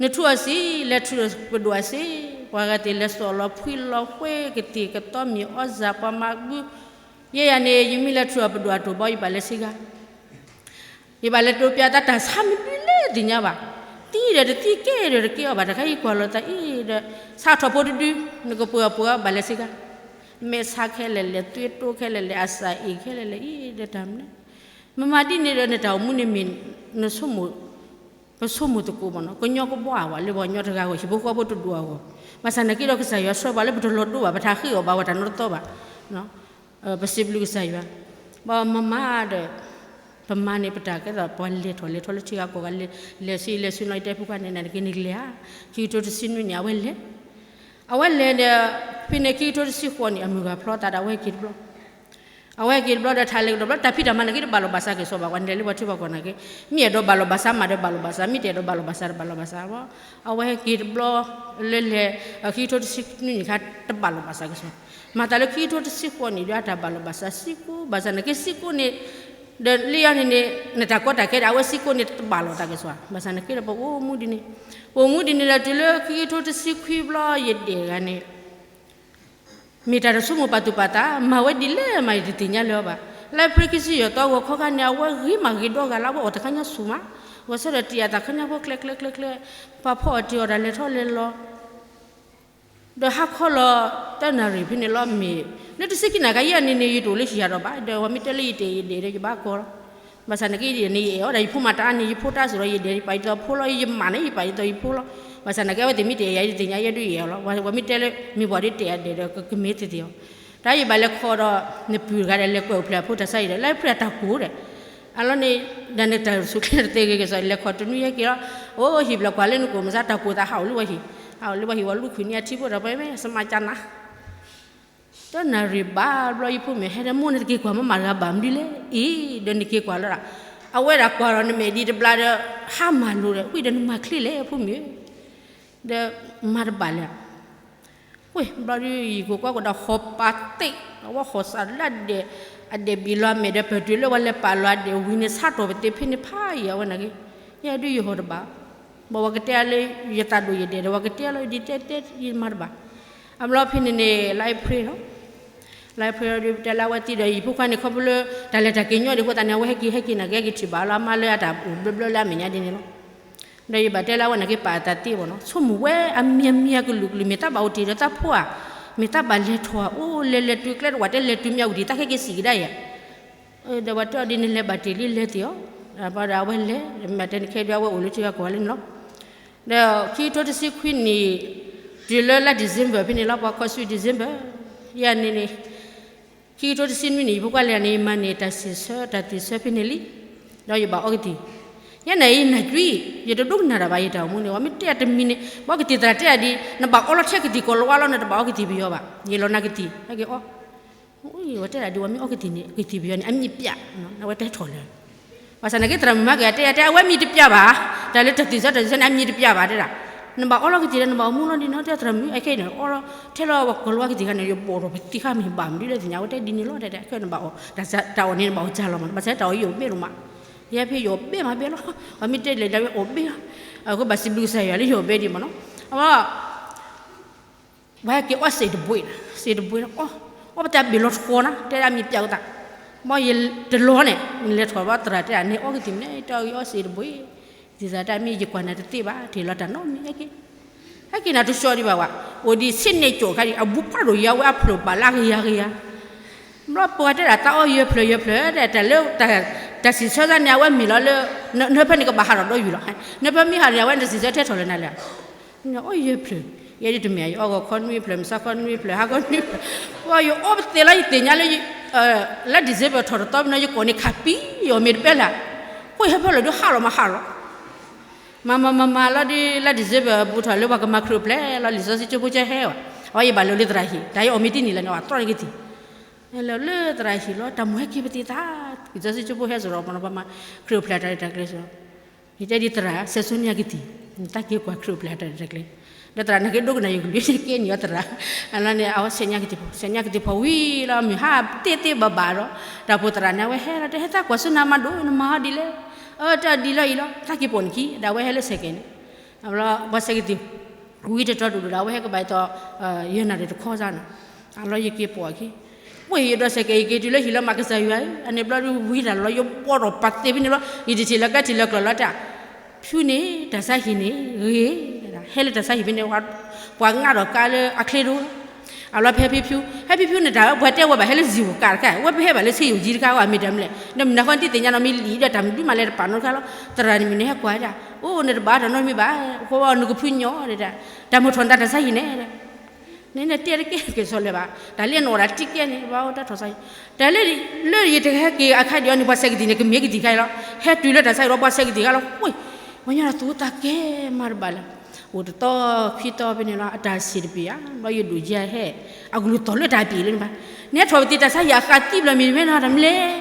နထူအီၤစ့, လဲၤထူပဒိၣ်အစ့, ပှၤဂၤသ့ၣ်လဲၤစိာ်လီၤဖှံလီၤဃ့ ကသံၣ်ကသီမ့ၢ်အီၣ်စၢ်ပှၤမၤဘု, ယဲယၤန့ၣ် ယမ့ၢ်လဲၤထူအီၤပဒိၣ်အတိၢ်ဘီ ယဘၣ်လဲၤဆ့ကၤ ယဘၣ်လဲၤတိာ်ပၠးသးတၢ်ဆါမနုၤလဲၣ်သ့ၣ်ညါဘၣ်, သံဒီးတသံကဲဒီးတကဲအီၤဘၣ်, တခါယကွၢ်လီၤသးအံၤဒီး ဆါထီၣ်ဖိတဒု, နကပှ့ၤအီၤပှ့ၤအီၤဘၣ်လဲၤဆ့ကၤ, မဲာ်ဆါခဲလၢာ်လဲၣ်, သွေးတိုးခဲလၢာ်လဲၣ်, အသးအ့ၣ်ခဲလၢာ်လဲၣ်, အံၤဒီးတၢ်မနုၤလဲၣ်, မမၤဒ်န့ၣ်ဒီး နတၢ်အိၣ်မူန့ၣ်မ့ၢ် နဆိကမိၣ် ပဆိကမိၣ်သကိးမ့ၢ်နီၤ, ကညီကဘှါဝဲလၢပှၤကညီတဂၤအဂီၢ်, ဟံၣ်ဖိဃီဖိတဒူၣ်အဂီၢ်, ဘၣ်ဆၣ်သနာ်က့ဒီး ကစၢ်ယွၤဆှၢပှၤလၢပတလီၤဒိဘၣ်, ပတဟးဃ့အီၣ်ဘၣ်ဝဲတၢ်နီတသီဘၣ်, ပစံးဘျုးကစၢ်ယွၤ, ဘၣ်မၤမၤဒီး ပမၤန့ၣ် ပတၢ်ကဲသိးပှၤလဲၤထီၣ်လဲၤထီလၢထံဂၤကီၢ်ဂၤ, လဲၤဆံလဲၤဆူနီၤ ယတဲဖိခွါန့ၣ် နက့ၤန့ၣ်ကလဲၤဧါ, ခံကထိတဆံနွံန့ၣ် အဝဲလဲၤ, အဝဲလဲၤဒီး ဖဲန့ၣ်ခံကထိတဆံဃိးန့ၣ် အမုၢ်ဂၤဖျီသးဒီး အဝဲဟဲက့ၤတဘျီ အဝဲဟဲက့ၤတဘျီဒီး ထးလဲၤကဒီးဘျီ တၢ်ဖံးတၢ်မၤနာ်က့တဘၣ်လိာ်ဘၣ်စးက့ၤစီၤဘၣ်, ပှၤလဲၤလၢပှၤထံပှၤကီၢ်နာ်က့, မ့ၢ်အဲၣ်ဒိးဘၣ်လိာ်ဘၣ်စးမးဒီးဘၣ်လိာ်ဘၣ်စး, မ့ၢ်တအဲၣ်ဒိးဘၣ်လိာ်ဘၣ်စးတဘၣ်လိာ်ဘၣ်စးဘၣ်, အဝဲဟဲက့ၤတဘျီ လၢလဲၤ ခံကထိတဆံနွံန့ၣ်ခါ တဘၣ်လိာ်ဘၣ်စးက့ၤစီၤ, မၤသးလၢခံကထိတဆံဃိးန့ၣ်ဒီး အတၢ်ဘၣ်လိာ်ဘၣ်စးစ့ၢ်ကီး, ဘၣ်ဆၣ်နာ်က့စ့ၢ်ကီးန့ၣ် ဒီးလၢယၤန့ၣ်န့ၣ် နတၢ်ကီတၢ်ခဲဒီး အဝဲစ့ၢ်ကီးန့ၣ်တဘၣ်လိာ်သးက့ၤစီၤ, ဘၣ်ဆၣ်နာ်က့ဒီး ပအိၣ်မူဒ်န့ၣ်, ပအိၣ်မူဒ်န့ၣ်ဒီး တုၤလၢခံကထိတဆံခွံဘျီ ယဒဲးဂၤန့ၣ် မ့ၢ်တၢ်တဆိကမိၣ်ပာ်သူၣ်ပာ်သး, မၤဝဲဒ်လဲၣ်မး ယတသ့ၣ်ညါလၢၤဘၣ်. လါအ့ဖြ့ၣ်ခံဆံယဲၢ်သီ ဂီၤခီခါန့ၣ် အဝဲဂ့ၤမးဂ့ၤဒီဂၤလၢ အဝဲအိၣ်တခါညါဆူၣ်မး, ဂီၤဆၢထၢၣ်တံၢ်အသးခါညါဖိ ချဲးချဲးချဲးချဲး, ပှၤဖီအီၣ်တ့ၢ်အီၣ်တၢ် လဲၤထီၣ်လဲၤလီၤ ဒီးဟါခီလီၤ တနၣ်ရံၣ်ဖဲန့ၣ်လီၤ မ့ၢ် လၢတဆံခံနၣ်ရံၣ်ခါ ယဲန့ၣ်န့ၣ် ယတအိၣ်လၢဟံၣ်ယၤဒီးဘၣ်, ဒီးပှၤမ့ၢ်တဲလၢယတဲယဒဲးဒီး ယဘၣ်ကီလီၤ. ဘၣ်ဆၣ်နာ်က့ယဒဲးန့ၣ် ယအဲၣ်အီၤဒၣ် ယဖိမၤတၢ်အါန့ၣ် ယဖိတၢ်စ့ၢ်ဒီး ယဒဲးယပာ်ယသီဖိလီၤ, ယမၤန့ၣ် ယပာ်ယသီယဖိလီၤ. ဘၣ်ဆၣ်နာ်က့ အဝဲသ့ၣ်မ့ၢ်တဲယၤ ယတသ့ၣ်ညါ ယဲဒုးယအဲၣ်အီၤလီၤ. ပှၤမ့ၢ်တဲလၢ မ့ၢ်ပှၤဒ်တဲယၤဒဲးဒီး ကမ့ၢ်သ့ၣ်သ့ၣ်အီၤ, တၢ်ယဘၣ်လဲၤခီဒီး နပုၢ်တဂၤဒီး လဲၤကွဲးအိၣ်ဖျဲၣ်အဖိတၢ်ဆါအံၤဒီး လါအ့ဖြ့ၣ်အတၢ်ကိၢ်ဒီး အလီၢ်န့ၣ် ဒီးနတၢ်ဆူၣ်ချ့တသ့ဂ့ၤကစီၣ် လဲၤခီတနွံဟဲက့ၤလီၤ, အိၣ်ဟံၣ်ဖျၢၣ်ကွၢ်လၢနကိာ်မုၢ်ဆါ တၢ်ကိၢ်သးဟးအိၣ်လၢပှၤဟံၣ်, ဟးအိၣ်လၢပှၤဟံၣ် ဝဲလူၢ်ခုၣ်န့ၢ်အထံဖိဒီး ပှၤမ့ၢ်စမၤကနၤ တနၣ်ရံၣ်ဘၣ်ဘျီ ယဖိမ့ၢ်ဟဲဒီး မိၢ်န့ၣ် တက့ၤကွၢ်မ့ၢ်မၤတဂၤဘၣ်မနုၤလဲၣ်, အံၤ ဒီးနက့ၤကွၢ်လီၤဒၣ်, အဝဲဒၣ်ကွၢ်ဒီးနမဲာ်ဒံးတဘျါဒီး ဟါမၢ်လိာ်ဒီး ဝံၤဒီးနမၤချ့လဲၣ် ဖိမ့ၢ်ဧၢ, ဒီးမၤတဘၣ်လဲၣ် ဝ့ၢ်ဘျီဒုး ယံာ်ကိာ်ကွၢ်ကိာ်ဒီး ဟီၣ်ပာ်သ့ၣ် အဝဲဟီၣ်စးလၢအဒဲး, အဒဲးဘံၣ်လီၤအမဲာ်ဒီး ပၢၢ်တုၤလၢပှၤလဲၤပာ်လီၤအဒဲးဝံၤန့ၣ် ဆါတီၢ်ပသ့ဖဲန့ၣ်ဖးယံၤ အဝဲနာ်က့, ယဲဒုးယဟီၣ်တဘၣ်, ဘၣ်ဝဲကတဲလၢ ယသးဒိၣ်ယဒဲးဒီး ဝဲကတဲလီၤ ယဒ်တဲတဲ ယမၤတဘၣ်, အဘျီဖဲန့ၣ်န့ၣ် လါအ့ဖြ့ၣ်လီၤ လါအ့ဖြ့ၣ်လီၤဒုး ပတဲလၢအဝဲသံဒီး ယဖိခွါန့ၣ် ခီဖျိလၢ တၢ်လဲၤတၢ်က့ၤညီဒံးအဃိသတးန့ၣ် အဝဲဟဲက့ၤဟဲက့ၤနာ်က့ ဟဲက့ၤထံၣ်ဘၣ်လီၤ အမါလၢအတၢ်အိၣ်ဘျၢဘျၢလၢအမဲာ်ညါဒ်န့ၣ်လီၤ. ဒီးယဘၣ်တဲလၢအဝဲနာ်က့ ပာ်အသးသ့ဘၣ်နီၤ ဆိကမိၣ်ဝဲအမံၤအမံၤအကလုာ်ကလုာ် မ့ၢ်တၢ်ဘၣ်အိၣ်တ့ၢ်ဒီးတၢ်ဖိဧါ, မ့ၢ်တၢ်ဘၣ်လဲၤထီၣ်ဧါ, အိၣ်လဲၤလဲၤတုၤကျဲတဝၢ်တဲလဲၤတုၤမၠးဝံၤဒံး တၢ်ခဲက့ၤစံးကဒါယၤ ဒီးပှၤတဲအီၤဒ်န့ၣ် လဲၤဘၣ်တ့ၢ်လံ လဲၤသ့ၣ်အီၤ, ဘၣ်ဒီးအဝဲလဲၤ မ့ၢ်တဲနခဲဒုး အဝဲအိၣ်လၢထံဂၤကီၢ်ဂၤလံန့ၣ်လီၤ. ဒီးခံကထိတဆံခွံနံၣ် တုၤလၢလါ December ဖဲန့ၣ်လီၤ ပှၤခီဆူ December, ယၤန့ၣ်န့ၣ် ခံကထိတဆံနွံနံၣ် ယဖိခွါလဲၤန့ၣ် ယမၤန့ၢ်တၢ်စံးဆၢ တၢ်သ့ၣ်ဆၢဖဲန့ၣ်လံ, ဒီးယဘၣ်အီကသံၣ်, ယဲန့ၣ် ယနၢ်ကွံာ် ယတဒိကနၣ်တၢ်ဘၣ် ယတၢ်အိၣ်မူန့ၣ် ပှၤမ့ၢ်တဲတမံၤန့ၣ် ဘၣ်အီကသံၣ်သရၣ်တဲအီၤဒ် နဘၣ်အီလီၤထဲကသံၣ်ကိးလၤဝါလီၤ နတဘၣ်အီကသံၣ်ပယီၤဘၣ် ယလီၤနၤကသံၣ် ဟဲက့ၤအီ ဝဲတဲဒၣ်ဒ်ဝဲမ့ၢ်အီကသံၣ်န့ၣ် ကသံၣ်ပယီၤန့ၣ် အမံၤပျး, အဝဲတဲထီၣ်လၢၤ, ဘၣ်ဆၣ်နာ်က့သရၣ်မုၣ်မၤက့ၤအတဲ အတဲအဝဲမံၤတပျးဘၣ်, တၢ်လၢတၢ်သ့ၣ်ဆၢတၢ်သ့ၣ်ဆၢန့ၣ် အမံၤတပျးဘၣ်တဲဒၣ်, နဘၣ်အီလီၤကသံၣ်ဒီး နဘၣ်အီမူလီၤဒ်န့ၣ် တဲသရၣ်မုၣ် အခဲအံၤန့ၣ် အီလီၤထဲလီၤပှၤကီၤလၤဝါကသံၣ်ခါန့ၣ် ယဘီၣ်ထီၣ်ပသံၣ်ခါမ့ၢ်ဘၣ်မနုၤလဲၣ်သ့ၣ်ညါ အဝဲတဲဒ်န့ၣ်လီၤ တဲတဲ ခဲအံၤနဘၣ်အီ တၢ်အီၣ်န့ၣ်နဘၣ်အီစှၤလီၤမး ဘၣ်ဆၣ်တၢ်အီၣ်ယအီၣ်ဘဲလီၤမး, ယဲဖဲယအီၣ်ဘဲမးဘဲလီၤ, ပှၤမ့ၢ်တဲလဲၤဒၣ်ဝဲအီၣ်ဘဲလီၤ, အဃိဘၣ်စံးဘျုးကစၢ်ယွၤလၢယအီၣ်ဘဲဒံးမးနီၤ, အဝဲ ဝဲဟဲက့ၤအီစ့ၣ်တဘှ့ၣ်, စ့ၣ်တဘှ့ၣ်, အီ အီပတၢ်ဘ့ၣ်လီၤထီနၤ တဲဒၣ်မံၤပျးကသး, ဘၣ်ယတလီၤန့ၣ် နလဲၤထီၣ်ဘၣ်သရၣ်တဲဒၣ်န့ၣ် အီကသံၣ်မနုၤ တဲအီအီစ့ၣ်တဘှ့ၣ်, သံၣ်သရၣ်တဲမ့ၢ်ယကွၢ်နၤတသ့ဘၣ် ထံၣ်လီၤတၢ်နီတမံၤဟဲက့ၤ, ဟဲက့ၤနၤတဆှီဒံးဘၣ်ဝဲ, အိၣ်ဒံးဆ့န့ၣ်ကၠိၣ်ခါဒံး အဘူးဖးဒိၣ်ယၤဝဲအဖျၢၣ်ဘၣ်လၢအကယၤကယၤ ဘျီပှၤတဲဒၣ်တၢ်အီယဲၢ်ဖျၢၣ်ယဲၢ်ဖျၢၣ် တၢ်လၢ တၢ်စံးဆၢသးန့ၣ် အဝဲမ့ၢ်လီၤလၢ နဟၢဖၢန့ၣ်ကဘၣ်ဟးထီၣ်ဒီးယုၢ်လီၤ, နဟၢဖၢမ့ၢ်ဟးထီၣ်န့ၣ် အဝဲတၢ်စံးဆၢထဲထီၣ်လၢနၤလၢၤ, အီယဲၢ်ဖျၢၣ်, ယဲဒ်တမ့ၢ် ယအီဂီၤခီနွံဖျၢၣ် မုၢ်ဆါခီနွံဖျၢၣ် ဟါခီနွံဖျၢၣ်, ပှၤယအီပသ့လီၤ ယသ့ၣ်ညါလၢ လါ December ထီၣ်တသီပနီၤ ယကိာ်န့ၣ်ခးပံၤ ယအီၣ်မ့ၢ်တပျးလၢၤ, ဃိဟၢဖၢလၢာ်ဒုးဟးလီၤမးဟးလီၤ မၤမၤမၤမၤလီၤဒ်လါ December ဘူးထီၣ်လၢပှၤကမၤခရံာ်အိၣ်ဖျဲၣ်လီၤ လံာ်စီဆှံကၠိဖိကၠိဟဲဘၣ်, အဝဲယဘၣ်လၢာ်လၢသရၣ်ဟံၣ် တၢ်ယအီၣ်မ့ၢ်တနံၤလၢၤန့ၣ် အသီတကသံၣ်, လၢသရၣ်ဟံၣ်လီၤ တၢ်မိၣ်ဟဲက့ၤပသ့ၣ်သၣ်, ကစၢ်စံးကၠိဖိဟဲစရီပနီၤ ပှၤမၤခရံာ်အိၣ်ဖျဲၣ်တၢ်ရဲၣ်တၢ်ကျဲၤစရီ, ယတဲဒ်သရၣ် စဲးစိန့ၢ်ယကသံၣ်, တၢ်က့ၤကွၢ်ခရံာ်အိၣ်ဖျဲၣ်တၢ်ရဲၣ်တၢ်ကျဲၤ, ဒီးသရၣ်န့ၣ်က့ၤဒိကနၣ်ယကလုၢ်န့ၣ်က့ၤန့ၢ်အီၤသရၣ်, အလီၤန့ၣ် အဝဲဆဲးညါကသံၣ်ဖိ ဆဲးညါကသံၣ်ဖိဝံၤလီၤ မုၢ်ဟါသ့သ့ဘၣ်ဘၣ်ဒီး, တၢ်ဖိသရၣ်န့ၣ် အဝဲဟဲလီၤ တဟဲသးကွၢ်ဆူနၤမၤဒိၣ် နမၤဟီဒ်လဲၣ်, အၢ တၢ်ဒ်လီၤအံၤလီၤ သးက့ၤပိာ်နခံ ဒီးအဝဲဟဲလၢဆဲးကဲန့ၣ်, အလီၤ ပှၤဆဲးကသံၣ် ဝံၤတတီၤဒိၣ်ဒိၣ်ဒီး အဝဲဟဲကဘၣ်အသီ ယဲၢ်နၣ်ရံၣ်တခီစ့ၢ်နီၤ, အလီၤယက့ၤပိာ်အခံ, ပှၤယဒီးဆဲးကဲ ယက့ၤတုၤလၢဟံၣ်လီၤမး ကစၢ်ယွၤဧၢ, အန့ၣ်ဘျီဒုးဝံၤတၢ်လီၤ ယဘီထီၣ်ပာ်သ့ဖဲန့ၣ်ဘျီ ယတထံၣ်လၢကဲထံၣ်လၢကျၢၤလီၤတၢ်, ဖၠူန့ၣ် တၢ်ဆါဟံၣ်န့ၣ်ဂ့ၤ, ဟဲလၢတၢ်ဆါဟံၣ်ဖဲန့ၣ် ပှၤငါထီၣ်ကါလၢအချ့ဒိ အလီၤဖဲဖံဖၠူ, ဟဲဖံဖၠူန့ၣ် တၢ်ဝဲပှၤတဲဝဲဘၣ်ဟဲလၢစံာ်ဧိၤကးတခါ ဝဲပဟဲဘၣ်လၢဆ့ယိၣ်ကၠံတခါ အမ့ၢ်တၢ်မနုၤလဲၣ်, ဒီးမုၢ်နၤဃီနတသ့ၣ်ညါနီတမံၤလံဒီး တၢ်မနုၤမးလဲၣ်တပာ်နီတခါလီၤ, သရၣ်န့ၣ်မ့ၢ်နဟဲကွၢ်ဒၣ်, အိၣ် နတဘၣ်တၢ်နီတမံၤဘၣ်, ဃိနကဖုညိးဒၣ်, တၢ်မုၢ်ထီၣ်နတၢ်တၢ်ဆါဟံၣ်န့ၣ် နတဲတကဲက့ၤဆီလဲၣ်ဘၣ်, တၢ်လၢနအိၣ်ဒၣ်တကဲန့ၣ် ဘၣ်အိၣ်တၢ်ထီၣ်ဆါဟံၣ်, တၢ်လၢ လၢယတဟဲက့ၤအခါဒံးအီၤန့ၣ် ပှၤဆဲးကသံၣ်န့ၣ် ကမ့ၢ်ကသံၣ်ခါအံၤလီၤ, ဟဲတုၤလၢတၢ်ဆါဟံၣ်ဒီး ပှၤဆဲးကသံၣ်ခါလီၤ, ဝ့ၢ်, ပှၤညီနုၢ်သူတၢ်ကဲမးတဘၣ်လၢၤ, အိၣ်တသီခံသီဖဲန့ၣ်လီၤ အတၢ်ဆံးတပ့ၤဧါ, ဘျီယဒိၣ်ယဲဟဲ, အကလုၢ်သီၣ်လၢတၢ်ပ့ၤလၢန့ၣ်ဘၣ်, နဟဲထီၣ်ပသံးတၢ်ဆါဟံၣ်အဃးသံဘျီမ့ၢ်မ့ၢ်နီၤ တၢ်မနုၤလဲၣ်,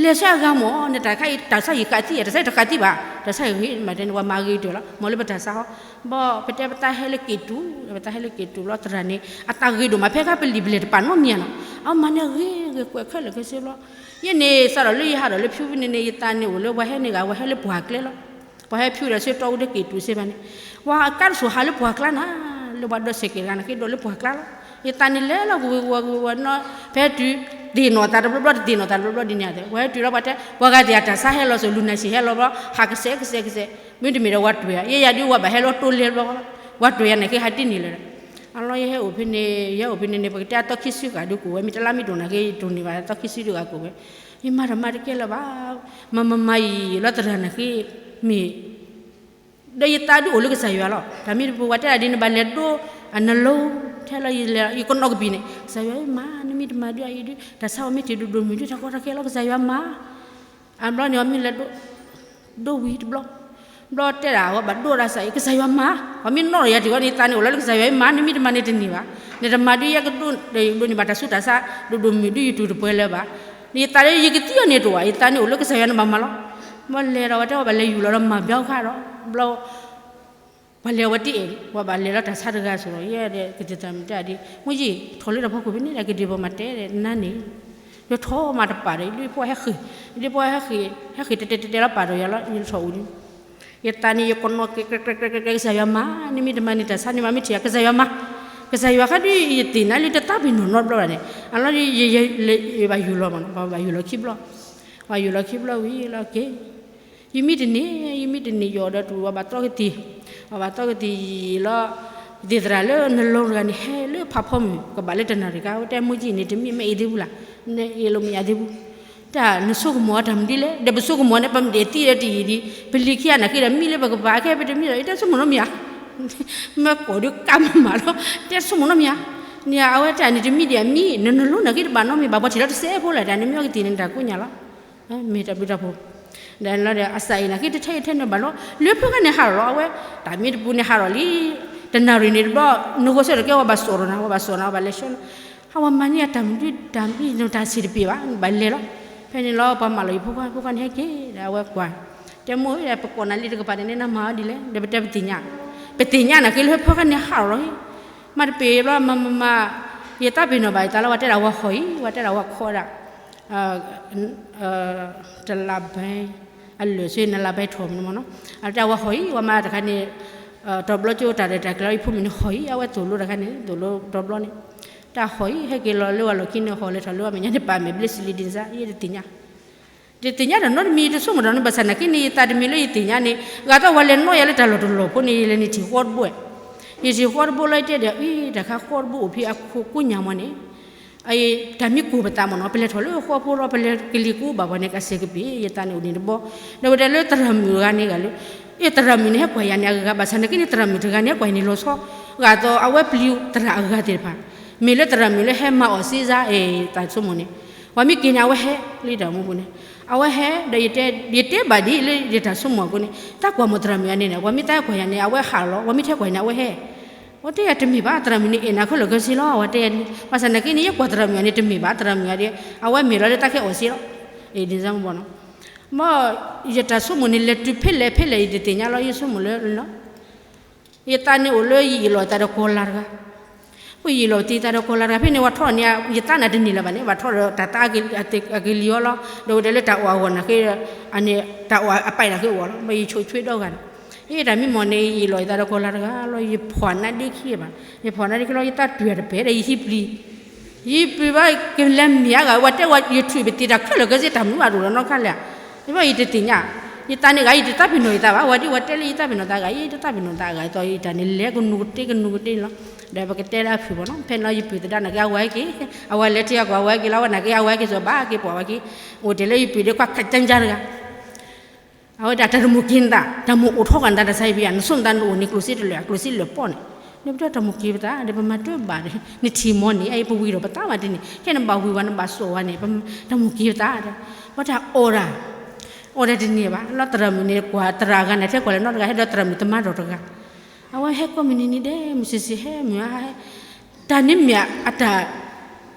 လဲၤဆၢအဂၤမၢ် နတၢ်ခါအံၤ တၢ်ဆါဟံၣ်ဃးသံ တၢ်ဆါဟံၣ်တဃးသံဘၣ်, တၢ်ဆါဟံၣ်ဂ့ၤမးတဲန့ၣ် ပှၤမၤဂ့ၤတၢၢ်လီၤ မ့ၢ်လၢပတၢ်ဆါဟီ, ဘၣ်ပတဲပသးဟဲလၢက့ၤတူာ် ပသးဟဲလၢက့ၤတူာ်ဘျီ သရၣ်န့ၣ် အတၢ်ဂ့ၤဒိၣ်မး ဖဲခါပလံာ်ပလဲၢ်တပာ်နီတမံၤဧါနီၤ, အမၤန့ၢ်ဂ့ၤဂ့ၤကွဲးခဲလၢာ်ခဲဆ့ဘျီ, ယဲန့ၣ် စးထီၣ်လၢယဟးထီၣ်လၢဖၠူဖဲန့ၣ်န့ၣ် ယသးန့ၣ်အိၣ်လၢပှၤဟဲန့ၢ်ဂၤ ပှၤဟဲလၢပှၢ်ကျဲလီၤ, ပှၤဟဲဖၠူဒီးဆၢတီအိၣ်တက့ၤတူာ်စ့ဘၣ်န့ၣ်, ပှၤအကါတစိၢ်ဟးလၢပှၢ်ကျါနၤ, လၢပှၤဒီးဆဲးကဲတဂၤန့ၣ် က့ၤဒိးလၢပှၢ်ကျါလီၤ, ယသးန့ၣ်လဲၤလီၤကဝံၤဝံၤဝံၤဝံၤနီၤ, ဖဲတုၤ တသ့ၣ်နီၣ်သးတဘျီဘျီ တသ့ၣ်နီၣ်သးတဘျီဘျီဒ်န့ၣ်အသိး ပှၤဟဲတုၤလီၤပှၤတဲ ပှၤဂၤသ့ၣ်အတၢ်ဆါဟဲလီၤစိၤ လူၤနၤဆံးဟဲလီၤဘျီ ဟးကစဲးကစဲးကစဲး, မ့တမ့ၢ်ဒီးပှၤတွဲၤယၤ ယဲယၤဒုးပှၤဘၣ်ဟဲလီၤတိလဲဘျီ, ပှၤတွဲၤယၤန့ၣ်က့ၤဟးတ့ၢ်န့ၣ်လၢၤ, အလီၤယဟဲအိၣ်ဖဲန့ၣ် ယဟဲအိၣ်ဖဲန့ၣ်န့ၣ် ပကတဲအသီခံဆံဂၤဒုးကိးဝဲ မ့ၢ်တလါမ့ၢ်တအိၣ်နၤက့ၤ ယတိၢ်န့ၢ်ဘၣ်သီခံဆံဒုးဂၤကိးဝဲ, ယမၤတၢ်မၤတကဲလၢၤဘၣ်, မၤမၤမၤအံၤလီၤသရၣ်န့ၣ်က့ၤ မ့ၢ် ဒီးယသးဒုးအိၣ်လၢကစၢ်ယွၤလီၤ, တၢ်မ့ၢ်တပူၤပှၤတဲဒၣ်ဒ်န့ၣ် ဘၣ်လဲၤဒိအနလိၤ ထဲလီၤယလဲၤ ယကနီၣ်ကပံာ်န့ၣ် ကစၢ်ယွၤမၤ နမ့ၢ်တမၤဒုးအအံၤဒုး တၢ်ဆါဝဲမ့ၢ်တ့ၢ်ဒိၣ်ဒိၣ်မုၢ်ဒုး တၢ်ကီတၢ်ခဲလီၤ ကစၢ်ယွၤမၤ, အဘျီန့ၣ် အမ့ၢ်လဲၤဒိ ဒိဝံၤတဘျီ, ဘျီတဲဒၣ်ဝဲဘၣ်ဒိဒၣ်စၢ်အံၤ ကစၢ်ယွၤမၤ, ပှၤမ့ၢ်နီၣ်ထီၣ်ယၤတံၢ်ဝဲန့ၣ် ယသးန့ၣ်အိၣ်လီၤလၢကစၢ်ယွၤမၤ နမ့ၢ်တမၤန့ၣ်တန့ၢ်ဘၣ်, နတမၤဒုးယဲကဒိ ဒိးန့ၢ်ဘၣ်တၢ်ဆူးတၢ်ဆါ ဒိၣ်ဒိၣ်မုၢ်ဒုးယတူၢ်တပှဲၤလၢၤဘၣ်, ယသးလၢယကသံအီၤန့ၣ်တအိၣ်ဘၣ် ယသးန့ၣ်အိၣ်လၢကစၢ်ယွၤန့ၣ်ဘၣ်မၤလီၤ, ဘျီလဲၤဒီးဝဲတဲဝဲဘၣ်လဲၤယူၢ်လီၤဒီးမၤဘျီခါဒီး ဘျီ ပှၤလဲၤဝဲတအဲၣ် ပှၤဘၣ်လဲၤလီၤတၢ်ဆါတဂၤစ့ၢ်ဒီး ယဲဒၣ်ကတဲတၢ်မတၤဒ် မ့ၢ်ယံာ်ထီၣ်လၢတၢ်ဖီခိၣ်ဖဲန့ၣ်ဒီး ကဒ့ၣ်ဘီမၤတဲဒၣ်နၤန့ၣ်, ယထီၣ်မးတပာ်ဒီး ယဒုးဖိဟဲဃ့ၢ်, ယဒုးဖိဟဲဃ့ၢ် ဟဲဃ့ၢ်တဲတဲတဲလီၤပာ်ဒီးယၤလီၤ ယထီၣ်အိၣ်ဒံး, ယသးန့ၣ်ယကနီၣ်ကဲကဲကဲကဲ ကစၢ်ယွၤမၤ နမ့ၢ်တမၤန့ၣ် တၢ်ဆါန့ၣ်မၤမ့ၢ်ထံၣ် ကစၢ်ယွၤမၤ, ကစၢ်ယွၤခါဒုးယသ့ၣ်နၤလၢတသးပ့ၤနီၣ်နီတဘျီဘၣ်န့ၣ် အလီၤဒ် ယဘၣ်ယူၢ်လီၤမးနီၤ ပှၤဘၣ်ယူၢ်လီၤခံဘျီ, ပှၤယူၢ်လီၤခံဘျီဝံၤလီၤက့ၤ ယမံတန့ၢ် ယမံတန့ၢ် ယအိၣ်ဒီးတူၢ် ပှၤဘၣ်သီကသံၣ်, ပှၤဘၣ်သီကသံၣ်ယံာ်လီၤ, သ့ၣ်သရၣ်လၢနလီၤတဂၤန့ၣ် ဟဲလၢဖးဖီမုၢ် ကဘၣ်လၢတနၣ်ရံၣ်ခါ ဝဲတဲမိၢ်ကံၣ်န့ၣ် တမ့ၢ်မ့ၢ်အ့ၣ်သ့ဘူးလၢ်, နအ့ၣ်လိာ်မ့ၢ်ယၤသ့ဘူး, တၢ်နဆိကမိၣ်အတၢ်မနုၤလဲၣ် ဒီးပဆိကမိၣ်န့ၣ် ပမ့ၢ်ဒဲးသံဒီးတယံာ်ဒံး, ပလံၤခံဂၤနာ်က့ဒီးမံလၢပကပၤခဲ ပတမံဒီး ယတဲဆိကမိၣ်နီတမံၤဧါ, မ့ၢ်ကိးဒုးကးမးမးလီၤ တဲဆိကမိၣ်နီတမံၤဧါ, န့ၣ်အဝဲတၢ်န့ၣ်တမံဒံးအမံ နနလိၤနာ်က့တဘၣ်နီတမံၤဘၣ် ပှၤထံၣ်လီၤတစဲးဖိလဲၣ် တၢ်န့ၣ်မ့ၢ်အီကသံၣ်န့ၣ် တၢ်ကိးညါလီၤ မ့ၢ်တၢ်ဘျုးတၢ်ဖှိၣ်, ဒီးလီၤဒီးအစးအံၤနာ်က့တထဲအံၤထဲန့ၣ်ဘၣ်လီၤ လၢဖၢခါန့ၣ်ဟးထီၣ်လီၤ အဝဲ တၢ်မ့ၢ်တပူၤန့ၣ်ဟးထီၣ်လံ, တနၣ်ရံၣ်န့ၣ်တဘျီ နဂိၢ်ဆၢထၢၣ်ကဲဝဲဘၣ်စိာ်ထီၣ်နၤ ဝဲဘၣ်စိာ်နၤ ဝဲဘၣ်လဲၤဆှၢနၤ, ဟးဝဲမၤန့ၢ်အတၢ်မနုၤတၢ်မံၤတၢ်ဆံးတပ့ၤဘၣ် ဘၣ်လဲၤလီၤ, ဖဲန့ၣ်လီၤ ပှၤမၢလီၤယဖိခွါ ဖိခွါန့ၣ်ဟဲက့ၤ ဒီးအဝဲကွၢ်, တဲမိၢ်ဧၢ ပကိးနၤလံတကပၤန့ၣ် နမၤအီၤဒ်လဲၣ် ဒီးပတဲပသ့ၣ်ညါ, ပသ့ၣ်ညါနာ်က့လၢဖၢခါန့ၣ်ဟးထီၣ်လီၤ မ့ၢ်တပ့ၤဘျီ မၤမၤမၤ, ယသးပ့ၤနီၣ်ဘၣ်ယသးလၢ ပှၤတဲဒၣ်ဝဲဟီၣ်အံၤ ပှၤတဲဒၣ်ဝဲခီဒၣ်, တလါဘဲ, အလၢာ်ဆ့နလါဘဲထီၣ်မ့ၢ်နီၤ, အတဲဝဲဟီၣ်အံၤ ဝဲမၤတခါန့ၣ်, တဘျီကၠိတၢ်ရဲၣ်တၢ်ကျဲၤလီၤ ယဖိမုၣ်န့ၣ်ဟီၣ်အံၤ အဝဲသိၣ်လိတခါန့ၣ် သိၣ်လိတဘျီန့ၣ်, တၢ်ဟီၣ်အံၤ ဟဲက့ၤလီၤလၢဝဲလီၢ်ခံန့ၣ် ဟီၣ်လဲၤထီၣ်လၢဝဲမဲာ်ညါန့ၣ် ပာ်မဲာ်ဘျ့စလံဒ်န့ၣ်စ့ၢ် ယတသ့ၣ်ညါ တသ့ၣ်ညါတၢ်နီတမံၤ တဆိကမိၣ်တၢ်နီတမံၤ ဘၣ်ဆၣ်နာ်က့န့ၣ် ယသးတမံၤလၢယသ့ၣ်ညါန့ၣ် ဂၤသီၣ်ဝဲလဲၤနီၣ်ယၤလၢတၢ်လီၢ်တလီၢ်ဖိန့ၣ် ယလဲၤန့ၣ်ထံၣ်ဃီတဘိ, ယထံၣ်ဃီတဘိလီၤ ယတဲဒီး အ့ တၢ်ခါဃီတဘိအိၣ်ဖဲအခိၣ်ကိးညါမ့ၢ်န့ၣ်, တၢ်မ့ၢ်ကိၢ်ပသးမ့ၢ်နီၤ ပလဲၤထီၣ်လၢဃီဖိဒီး ပလဲၤကလံၤကူဘၣ်ပှၤန့ၣ် ကစဲးကပ့ၤ ယသးန့ၣ်အိၣ်န့ၣ်တဘျီ, ဒီးဝဲဒၣ်လၢသရၣ်မုၣ်တဂၤန့ၣ်ဂၤလၢ အ့ သရၣ်မုၣ်န့ၣ် ဟဲကွၢ်ယၤန့ၣ် အဂၤဂၤ ဘၣ်ဆၣ်နာ်က့န့ၣ် သရၣ်မုၣ်တဂၤန့ၣ် ဟဲကွၢ်ယၤန့ၣ်လီၤဆီ, ဂၤသီၣ်အဝဲပျံၤသရၣ်အဂၤသ့ၣ်တဖၣ်, မ့ၢ်လၢသရၣ်မုၣ်လၢဟဲမၤအီၣ်စ့စါ အ့ တၢ်ဆိကမိၣ်န့ၣ်, ပှၤမ့ၢ်က့ၤန့ၣ် အဝဲဟဲလၢတၢ်မူပူၤန့ၣ်, အဝဲဟဲဒီး ယတဲဘၣ်ဒ်လၢယတၢ်ဆိကမိၣ်အဃိန့ၣ် တၢ်ကွၢ်မိၢ်သရၣ်မုၣ်အန့ၣ်န့ၣ် ပှၤမ့ၢ်တဟဲကွၢ်ယၤန့ၣ် အဝဲဟးလီၤ ပှၤမ့ၢ်တဟဲကွၢ်ယၤန့ၣ် အဝဲဟဲ အဝဲတဲယၤတမ့ၢ်ဘၣ် သရၣ်မုၣ်န့ၣ် အဲၣ်နၤခဲလၢာ်ခဲဆ့လီၤ အဝဲတဲယၤန့ၣ် ဘၣ်ဆၣ်နာ်က့န့ၣ် ယကွၢ်သရၣ်မုၣ်အန့ၣ်တမ့ၢ်ဘၣ် သရၣ်မုၣ်အဒၣ် အဝဲမ့ၢ်လီၤလၢတၢ်ခဲအီၣ်စ့လီၤ အ့ၣ်န့ၣ်မ့ၢ်နီၤ မ်ယတၢ်ဆိကမိၣ်န့ၣ် လဲၤတုၤဖဲလဲၣ်ဖဲလဲၣ် ယတသ့ၣ်ညါလီၤ ယဆိကမိၣ်လၢ ယသးန့ၣ်အိၣ်လၢယအ့ၣ်လိာ်သးဒီးကီၤလၤတဂၤ ယအ့ၣ်လိာ်သးဒီးကီၤလၤတဂၤ ဖဲန့ၣ် ပှၤထီၣ်န့ၣ် ယသးန့ၣ်တန့ၢ်လၢၤဘၣ်န့ၣ် ဘၣ်ထီၣ်ဒီးတၢ်သးအကလံၤအီၤလီၤ ဒီးဝဲဒၣ်လၢတၢ်အီၣ်အဂီၢ်နာ်က့ အန့ၣ် တၢ်အီၣ်အပာ်နာ်က့အဂီၢ်လီၤ မ့ၢ်ယဆိးဆွဲဒီဂၤန့ၣ် အ့ၣ်တၢ်မံမီၢ်န့ၣ် ယအ့ၣ်လိာ်သးဒီးကီၤလၤတဂၤလီၤ ယဖှီၣ်နါဒ့ခံဘၣ် ယဖှီၣ်နါဒ့ခံလီၤ ယသးတွံၢ်တပဲာ်ဒီး ယဟံးပျံၤ ယဟံးပျံၤဘၣ် ကလဲၤမ့ၢ်အါဂၤ ဝဲတဲဝဲ ယထုးပသံးတၢ်ခဲလၢာ်ခဲဆ့ တၢ်မနုၤအဒိၣ်ဒီးနီတခါလဲၣ် ယဘၣ်ယတသ့ၣ်ညါ ယသးန့ၣ်ဂၤ ယတသးပ့ၤနီၣ်ယသးဘၣ် ဝဲဒ်ဝဲတဲလၢယသးပ့ၤနီၣ်သးဂၤ ယတသးပ့ၤနီၣ်သးဂၤ ယသးယတၢ်န့ၣ် လဲၤကနူၤကတ့ကနူၤကတ့န့ၣ်လီၤ ဒီးပကတဲလၢအဖုၣ်ဘၣ်နီၤ ဖဲန့ၣ်လီၤ ယပုၢ်သဒါနာ်က့ အဝဲဟဲက့ၤ အဝဲလဲၤထံဂၤကီၢ် အဝဲဟဲက့ၤလီၤ ဝဲနာ်က့ အဝဲဟဲက့ၤစီၤဘၣ်က့ၤပှၤဝဲက့ၤ အိၣ်တ့ၢ်လၢယပုၢ်ဒီးခွါခးကၠၢကၠၢတဂၤ အဝဲဒၣ်တၢ်တမိၣ်က့ၤနသး တၢ်မိၣ်အိၣ်ထီၣ်က့ၤနသးတၢ်ဆါဟံၣ်ပယီၤ နဆိမိၣ်သးနအိၣ်န့ၣ် ကျိၣ်စ့တလၢာ် ကျိၣ်စ့လၢာ်ပီၣ်န့ၣ် ဒီးပတဲတၢ်မိၣ်က့ၤပသး ဒီးပမၤတၢ်ဘၣ်ဒီး နထံၣ်မီၢ်န့ၣ် အအံၤပဝံၤဒီးပသးမးတန့ၢ် ခဲနဘၣ်ဝံၤဝဲနဘၣ်စိာ်ဝဲန့ၣ် တၢ်မိၣ်က့ၤပသးဒီး ပတၢ်အီၣ်ဒၣ် အီၣ်ဒၣ်တန့ၢ်ဘၣ် လီၤသရၣ်မုၣ်န့ၣ် ကွၢ်သရၣ်အဂၤန့ၣ် ထဲကွၢ်လၢနီတဂၤ ဟဲဒီးသရၣ်မုၣ်တမါဒီးတဂၤ အဝဲဟဲကိးမုၢ်နံၤနံၤဒဲး မုၢ်ဆ့ၣ်ဆ့ၣ်ဟဲမုၢ်ဟဲ တၢ်န့ၣ်မ့ၢ်အတၢ်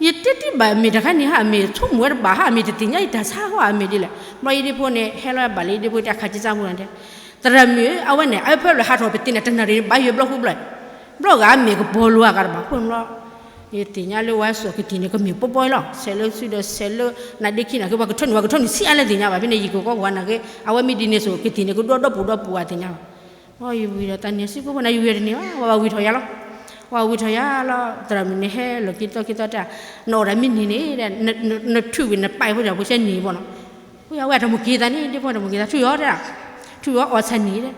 ယတဲတ့ၢ်ဘၣ်မ့ၢ်တခါန့ၣ် ဟးမ့ၢ်ဆိကမိၣ်ဝဲတဘၣ် ဟးမ့ၢ်တသ့ၣ်ညါယတၢ်ဆါဟီ အမ့ၢ်ဒ်လဲၣ် ဘျီယဒ့ဖိန့ၣ် ဟဲလီၤဘၣ်လၢယဒ့ဖိတဲခးကၠၢကၠၢပူၤန့ၣ်တဲ သရၣ်မုၣ်ဧၢ အဝဲန့ၣ် အဝဲဖဲဘျီဟးထီၣ်ပသံးန့ၣ် တနၣ်ရံၣ်န့ၣ် ဘၣ်ယွၤဘျီဃိဘျီ ဘျီဂၤမ့ၢ်ကပီၤလိၤအဂၤတဘၣ် ဃိဘျီ ယသ့ၣ်ညါလၢဝဲစိာ်ကသံၣ်န့ၣ် ကမ့ၢ်ပီပီလီၤ ဆဲးလၢစုဒီးဆဲးလၢ နါဒ့ခံနာ်က့ ပှၤကထၢနုာ် ပှၤကထၢနုာ်ဆံးအါလဲၣ်သ့ၣ်ညါဘၣ် ဖဲန့ၣ် ယကကွၢ်ကွၢ်နာ်က့ အဝဲမ့ၢ်ဒ်န့ၣ်စိာ်ကသံၣ်န့ၣ် ကဒိၣ်ဒီပူၤဒီပူၤအသ့ၣ်ညါဘၣ် အီ ယဝံၤဒီးတၢ်န့ၣ်စုကိးဖိန့ၣ် ယဝံၤတန့ၢ်ဘၣ် ဝဲဘၣ်ဝံၤထီၣ်ယၤလီၤ ဝဲဝံၤထီၣ်ယၤလီၤ သရၣ်မုၣ်န့ၣ်ဟဲလီၤက့ၤသီက့ၤသီတၢ် နအီၣ်ဒၣ်မ့ၢ်န့ၢ်န့ၣ် နထုးဝံၤနပာ်ဖိဒီးဖိဆဲန့ၢ်ဘၣ်နီၤ ဝဲအဝဲတၢ်မိၣ်က့ၤသးန့ၣ် ဒ့ဖိတၢ်မိၣ်က့ၤသး ထုးအီၤတဲ ထုးအီၤအီၣ်ဆၣ်န့ၢ်တဲ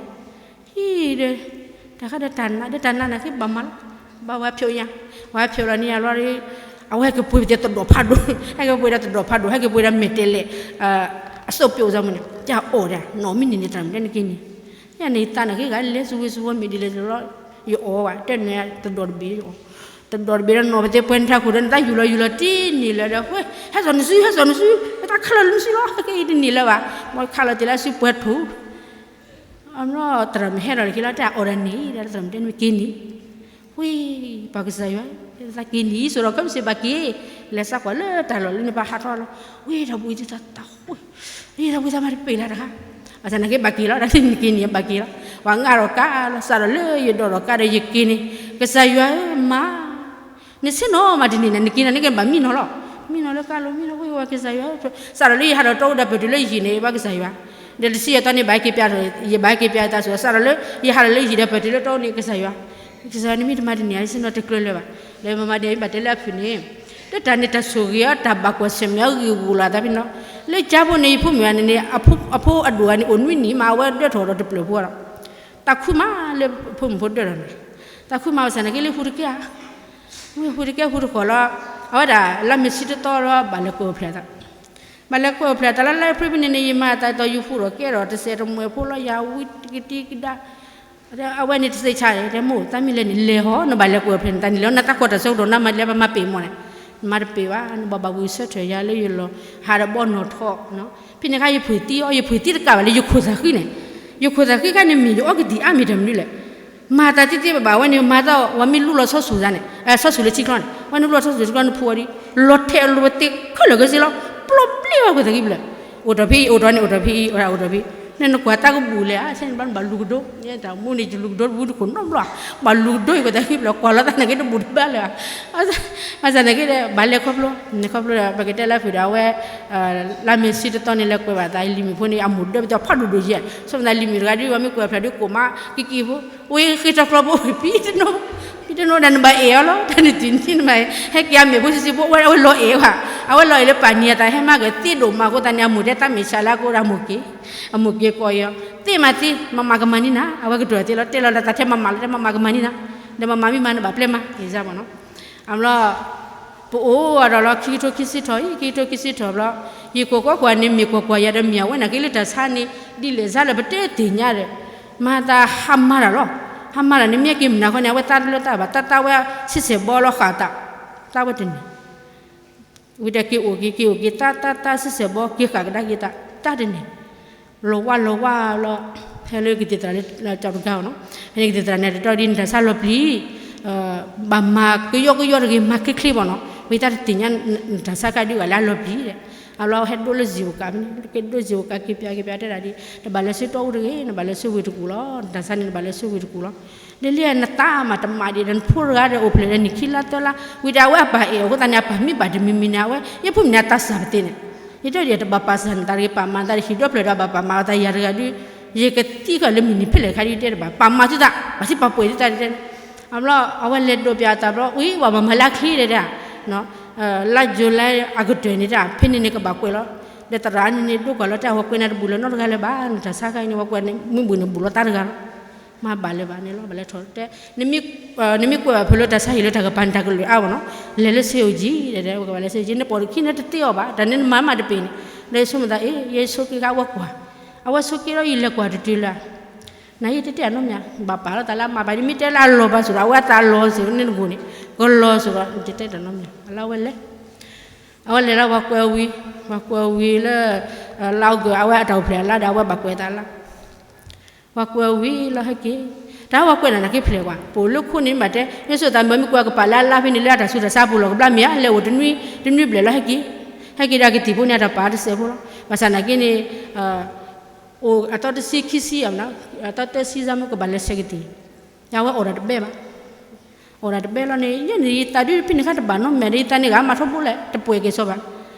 ဟံၣ်ဒီး တၢ်ဃးဒီးတၢ်နါ ဒီးတၢ်နါနာ်က့ဘၣ်မးလီၤ ဘၣ်ဝဲဖျိညါ ဝဲဖျိလီၤန့ၢ်ယၤလီၤ အဝဲဟဲက့ၤပှ့ၤပသဲးတဒီးဖးဒိၣ် ဟဲက့ၤပှ့ၤဒီးတဒီးဖးဒိၣ် ဟဲက့ၤပှ့ၤဒီးမဲာ်တဲးလဲး အစိးပျိးစၢ်မုၢ်န့ၣ် တၢ်အီၣ်ဒၣ် နအီၣ်မ့ၢ်န့ၢ်န့ၣ် သရၣ်မုၣ်တဲနက့ၤန့ၢ် ယန့ၣ်သးနာ်က့ဂၤလဲၤစူဝ့စူဝီမ့ၢ်ဒ်လဲၣ်လီၤ ယအီၣ်ဘၣ် တဲန့ၣ် တဒီးတဘ့ၣ် တဒီးတဘ့ၣ်ဒီးနီၢ်ပသဲးပှဲၤနထးခိၣ်ဒီး နတၢ်ယူၢ်လီၤယူၢ်လီၤတန့ၢ်လၢၤဒီး ဟဲစိာ်နစု ဟဲစိာ်နစု ပတၢ်ခးလီၤလၢနစုလီၤ ဟဲက့ၤတန့ၢ်လၢၤဘၣ် မ်ခးလီၤတ့ၢ်လၢအစုပှဲၤထူၣ် အနီၢ်သရၣ်မုၣ်ဟဲဒီးလၢခံလီၤ တၢ်အီၣ်ဒၣ်န့ၢ်ဒီး သရၣ်မုၣ်တဲနက့ၤန့ၢ် ဝံၤ ပှၤကစၢ်ယွၤ သးက့ၤန့ၢ် စိာ်ဒီးခဲမုၢ်ဆ့ၣ်ဘၣ်က့ၤ လဲၤစးကွၢ်လၢတၢ်လီၢ်လၢန့ၣ် ပဟးထီၣ်လီၤ ဝံၤ တၢ်ဘှံးသးသးဃိ ဝံၤ တၢ်ဘှံးသးမၤတပ့ၤလၢတခါ ဘၣ်ဆၣ်နာ်က့ဘၣ်က့ၤလီၤ တၢ်န့ၣ်နက့ၤန့ၢ် ဘၣ်က့ၤလီၤ ပှၤငါထီၣ်ကါလီၤ စးထီၣ်လၢယဒိးထီၣ်ကါဒီးယက့ၤန့ၣ် ကစၢ်ယွၤဧၢ မၤ နဆ့ၣ်နီၤမးတန့ၢ်န့ၣ် နက့ၤန့ၣ် နကဘၣ်မံနီၤလီၤ မံနီၤလၢကါလီၤ မံနီၤဝံၤဝဲကစၢ်ယွၤ စးထီၣ်လၢယဟးထီၣ်တီအူဒီးပတုၤလၢယဟံၣ်န့ၣ် ဘၣ်ကစၢ်ယွၤ ဒီးတဆံယဲၢ်သီန့ၣ် ဘၣ်က့ၤပျး ယဘၣ်က့ၤပျးတၢ်စိၤ စးထီၣ်လၢယဟးထီၣ်လၢယဟံၣ်ဒီးပတုၤလၢတီအူန့ၣ် ကစၢ်ယွၤ ကစၢ်ယွၤန့ၣ်မ့ၢ်တမၤတန့ၢ် ယဆ့ၣ်နီၤတကျၢၤလၢၤဘၣ် ဒီးမၤမၤဒ်အံၤ ဘၣ်တဲလၢအဖုၣ်န့ၣ် တၢ်န့ၣ်တၢ်ဆိၣ်ဂ့ၤအီၤ တၢ်ဘၣ်ကွၢ်ဆၢၣ်မဲာ်အီၤဂ့ၢ်ဂီၢ်လီၤသးဖဲန့ၣ်လီၤ လၢကၠါဖိန့ၣ် ယဖိမုၣ်ဂၤန့ၣ်န့ၣ် အဖိအဒိၣ်ဂၤန့ၣ် အိၣ်နွံနံၣ်မး အဝဲဒၢထီၣ်ဒီးတပျၢၤဖိလီၤ တၢ်ခုမးလၢဖိမုၣ်ဖိဒၢထီၣ်န့ၣ် တၢ်ခုမးဘၣ်ဆၣ်နာ်က့လၢဟူတကဲဧါ ဝံၤဟူတကဲဟူတဃီၤလီၤ အဝဲဒၣ်လါမ့ၤဆံတသီလီၤ ဘၣ်လဲၤကွဲးအိၣ်ဖျဲၣ်သး ဘၣ်လဲၤကွဲးအိၣ်ဖျဲၣ်သးလၢလါအ့ဖြ့ၣ်ဖဲန့ၣ်န့ၣ် ယမၤအသးဒ်သိးယဃူဒီးကဲဒီးတစဲးတမှဲၤဖိလီၤ ယၤဝံတကတံကဒါ အဝဲန့ၣ်တသ့ဆါန့ၣ် တဲမိၢ် သးမ့ၢ်လဲၤန့ၣ်လဲၤဟီ နဘၣ်လဲၤကွဲးအိၣ်ဖျဲၣ်န့ၣ် တၢ်န့ၣ်လဲၤ နတၢ်ကီတၢ်ဆၢကတီၢ် နမၤဒ်လဲၣ် ပမၤပ့ၤမီၢ်န့ၣ် မၤတပ့ၤဘၣ် နဘၣ်ဘၣ်ဝံၤဆၢထၢၣ်ယၤလၢယလီၤ ဟးဒီးဘီနီၢ်ထီၣ် ဖဲန့ၣ်အခါယဖုၣ်သံအီၤ ယဖုၣ်သံတကးဘၣ်လၢယခိၣ်သးဃံန့ၣ် ယခိၣ်သးဃံခါန့ၣ် မ့ၢ်ယအီကသံၣ်အါမ့ၢ်တၢ်မနုၤလဲၣ် မၤသးသ့သ့ဘၣ်ဘၣ် အဝဲန့ၣ်မၤသး ဝဲမ့ၢ်လူလီၤဆီဆူၣ်သးန့ၣ် ဆီဆူၣ်လၢထံချီန့ၣ် ဝဲန့ၣ်လူလီၤဆီဆူၣ်ထံချီန့ၣ် ဖှူအီၤဒီး လီၤထဲးအလိၤပသ့ခဲလၢာ်ခဲဆ့လီၤ ပျီဘျ့ဝဲခိၣ်သးဃံဖျၢၣ် အိၣ်ထီၣ်ဖဲအံၤ အိၣ်ထီၣ်န့ၣ် အိၣ်ထီၣ်ဖဲအံၤ အိၣ်ထီၣ်ဖဲအံၤ န့ၣ်နကွၢ်တၢ်ကဘူၣ်လဲၣ် ဆဲန့ၣ်ဘျီနဘၣ်လူၤကဒိ ယတၢ်မူန့ၣ် ယလူၤကဒိတဝံတခိၣ်နီတဘျီ ဘၣ်လူၤကဒိအံၤခိၣ်သးဃံဖျၢၣ် ကွၢ်လီၤသးနာ်က့တဘူၣ်တဘၣ်လၢၤ ဘၣ်ဆၣ်နာ်က့ဒီး ဘၣ်လဲၤခီဖျိ န့ၣ်ခီဖျိဒီး ပကတဲလၢဖုၣ်ဒီးအဝဲ လါမ့ၤဆံတသီန့ၣ် လဲၤကွဲးဘၣ်သး လံၤမုၣ်ဖိန့ၣ် အမိၢ်ဒၢပသးဖးဒိၣ်ဒိၣ်ယဲၢ် ဆိမိၣ်သးလံၤမုၣ်တဂၤဒ် ဝဲမ့ၢ်ကွဲးဖျဲၣ်ဒ်ကိၣ်မးကံကံဖိ ဝဲဃ့ထီၣ်ကျီဖိဝဲ ဖံတနိ ဖံတနိဒီးနဘၣ်အဲၣ်အီၤလီၤ တၢ်န့ၣ်တုၤန့ၣ်နဘၣ်အဲၣ် ဟဲက့ၤအမဲာ်ဖိဆံးဆံးဖိ အဝဲလီၤအဲၣ်ဝဲ အဝဲလီၤအဲၣ်လၢပာ်နံၤအသး ဟဲမၤကသ့ဒိၣ်မးအဃိသတးန့ၣ် အမိၢ်တဲတၢ်မဲာ်ဆှးလၢအကိးဒီးအမိၢ်က့ၤ အမိၢ်က့ၤကိးအီၤ သ့မးသ့ မမၤကမၤန့ၢ်နၤ အဝဲကတၢၢ်သ့လီၤ တဲလီၤလၢသးထဲမမၤလီၤ တဲမမၤကမၤန့ၢ်နၤ ဒီးမမၤမ့ၢ်မၤနဘၣ်ပျဲမး ယစၢ်မ့ၢ်နီၤ အဘျီ ပအိၣ်အဒီးလီၤ ခံကထိခံဆံထီၣ်အံၤ ခံကထိခံဆံထီၣ်ဘျီ ယကိးကွၢ်ကွၢ်န့ၣ် မ့ၢ်ကွၢ်ကွၢ်ယၤဒီးမ့ၢ်အဝဲနာ်က့လၢတၢ်ဆါန့ၣ် ဒ်လဲၣ်ဆါလၢပတဲသ့ၣ်ညါဒီး မၤသးဟးမၤတၢ်လီၤ ဟးမၤတၢ်န့ၣ် မ့ၢ်က့ၤမနုၤအဃိန့ၣ် အဝဲသးတလၢတၢ်ဘၣ် တၢ်သးဝဲဆံးဆဲးဘီလီၤဃာ်သး သးဝဲတန့ၢ် ဝံၤဒီးက့ၤအိၣ်က့ၤ က့ၤအိၣ်က့ၤ သးသးသးဆံးဆဲးဘီ က့ၤဃာ်ကဒါက့ၤသး တၢ်တန့ၢ် လီၤဝါလီၤဝါလီၤ ဟဲလၢကသံၣ်သရၣ်လၢကၠီတဂၤအီၤနီၤ ဖဲန့ၣ်ကသံၣ်သရၣ်န့ၣ် တတီၢ်ဒ်န့ၣ် တၢ်ဆါလီၤပျံၤ ဘၣ်မၤကယီကယီတဂ့ၤ မၤချ့ချ့ဘၣ်နီၤ, ဝံၤတၢ်တသ့ၣ်ညါ နတၢ်ဆါခါဒုးဂၤလၢအလီၤပျံၤဒီး, အလီၤဟဲဒိလၢစံာ်အိၣ်ကးဖဲန့ၣ် ကဒိစံာ်အိၣ်ကးက့ၤပၠးက့ၤပၠးတဲဒၣ်ဒ် နဘၣ်လဲၤဆူတီအူတဂ့ၤ, နဘၣ်လဲၤဆူဝ့ၢ်တကူၣ်လီၤ, နတၢ်ဆါန့ၣ် နဘၣ်လဲၤဆူဝ့ၢ်တကူၣ်လီၤ. လၢလံနသးမးတမၤဒံးဒီး နဖိတဂၤဒီးအိၣ်ဖျဲၣ်ဒီးနံၣ်ခံလါသၢလါ, ဝံၤဒီးအဝဲအပၢ်အဲၣ်အဃိသတးန့ၣ် အပၢ်မ့ၢ်ဘၣ်တမံၤမံၤန့ၣ် အဝဲ ယဖိမုၣ်န့ၣ် အသးစၢ်ပသ့န့ၣ် ယတဲဒ်တဘၣ်ပာ်စၢၤနသးတဂ့ၤ, ပာ်မၤသးတဟံၣ်ဒီဖျၢၣ်ဒီး ဘၣ်ပာ်မၤအသးယၤတဂၤဒုး, ယကသံဃာ်လၢမုၢ်နံၤဖဲလဲၣ်ခါဒ်ယတဲတဘၣ်, ပာ်မၤသုသး, ပာ်စံပာ်ပှဲၤသုသးတဲ, အဘျီ အဝဲလဲၤဒိးပၠးအသးဘျီ ဝံၤ ပှၤဘၣ်မၤလၢအချ့တဲဒၣ်, လါယူၤလံအကတၢၢ်န့ၣ်တၢ် ဖဲန့ၣ်န့ၣ်ကဘၣ်ကွဲးလီၤ, ဒီးသရၣ်န့ၣ်န့ၣ် ဒိကွၢ်လီၤတၢ် အဝဲကွဲးနၤတဘူၣ်လၢၤနီတဂၤလၢၤဘၣ်, နတၢ်ဆါခါအံၤန့ၣ် ပှၤကွဲးနၤမုၢ်ဘူၣ်န့ၣ်ဘူၣ်လီၤတၢ်တဂၤလီၤ. မၤဘၣ်လၢၤဘၣ်န့ၣ်လီၤ, ဘၣ်လဲၤထီၣ်တဲ, နမ့ၢ်ကွဲးဘၣ်ဖဲလၢတၢ်ဆါဟံၣ်လၢတၢ်ကပၤန့ၣ် တၢ်ကလုာ်အါဘၣ်နီၤ, လဲၤလၢဆ့ၣ်အူကၠံ, တဲဝဲကဘၣ်လဲၤဆ့ၣ်အူကၠံ, နပိာ်တခံနတသ့အီၤဘၣ်, တၢ်န့ၣ်နမၤမးတပ့ၤန့ၣ်, ဒီးယဆိကမိၣ်သး အ့ ယဲဆိက့ၤဃာ်အဝဲကွၢ်, အဝဲဆိက့ၤဒီးယလဲၤကွၢ်တတုၤလၢ နၤယတဲတဲအနီတမံၤ, ဘၣ်ပာ်လီၤသးလၢအမၤဘၣ်, ယမ့ၢ်တဲလၢအလီၤဘၣ်စ့ၢ်ဒီး အဝဲအသးလီၤစ့ၢ်န့ၣ်တဘိန့ၣ်, ကလီၤစ့ၢ်ဒီး ယတဲတဲတၢ်နီတမံၤ, အလၢအဝဲလဲၤ အဝဲလဲၤလၢပှၤကွဲးဝံၤ, ပှၤကွဲးဝံၤလၢ လါအီကူး အဝဲအတၢ်အိၣ်ဖျဲၣ်အလါဒီး အဝဲဘၣ်ကွဲးသးလၢ ပှၤကွဲးဝံၤလီၤဟဲက့ၤ, တၢ်ပှၤကွဲးနၤနၤက့ၤဖျဲးကွၢ်, ပအိၣ်လၢခိန့ၣ်မးတဲ, ယဆိသးမ့ၢ်မ့ၢ်ကွဲးကပာ်လၢအလါဖဲန့ၣ် လၢအတၢ်ဆူးတၢ်ဆါပူၤလီၤကဘျါမ့ၢ်ဧါ, လဲၤအိၣ်တနွံ တနွံဘျဲၣ်လီၤဟဲက့ၤ, ဟဲက့ၤဒီးအကသံၣ်ဖိန့ၣ် အတၢ်ပာ်တစဲးဖိလီၤ, ဘၣ်ဆၣ်နာ်က့န့ၣ် အိၣ်အသီတဆံခံဆံ, အသီတဆံစါမ့ၢ်ကဘၣ်လဲၤဆဲးကသံၣ်, အဝဲအိၣ်ဒီးတဘဲဘၣ် အိၣ်ဒီးတဘဲလီၤန့ၣ် ယဲန့ၣ် ယသးဒုးဖဲန့ၣ်ခါတဘၣ်နီတမံၤဒီး ယသးန့ၣ်ဂ့ၤမၤထီဘိလဲၣ် တပှဲၤက့ၤစီဘၣ်,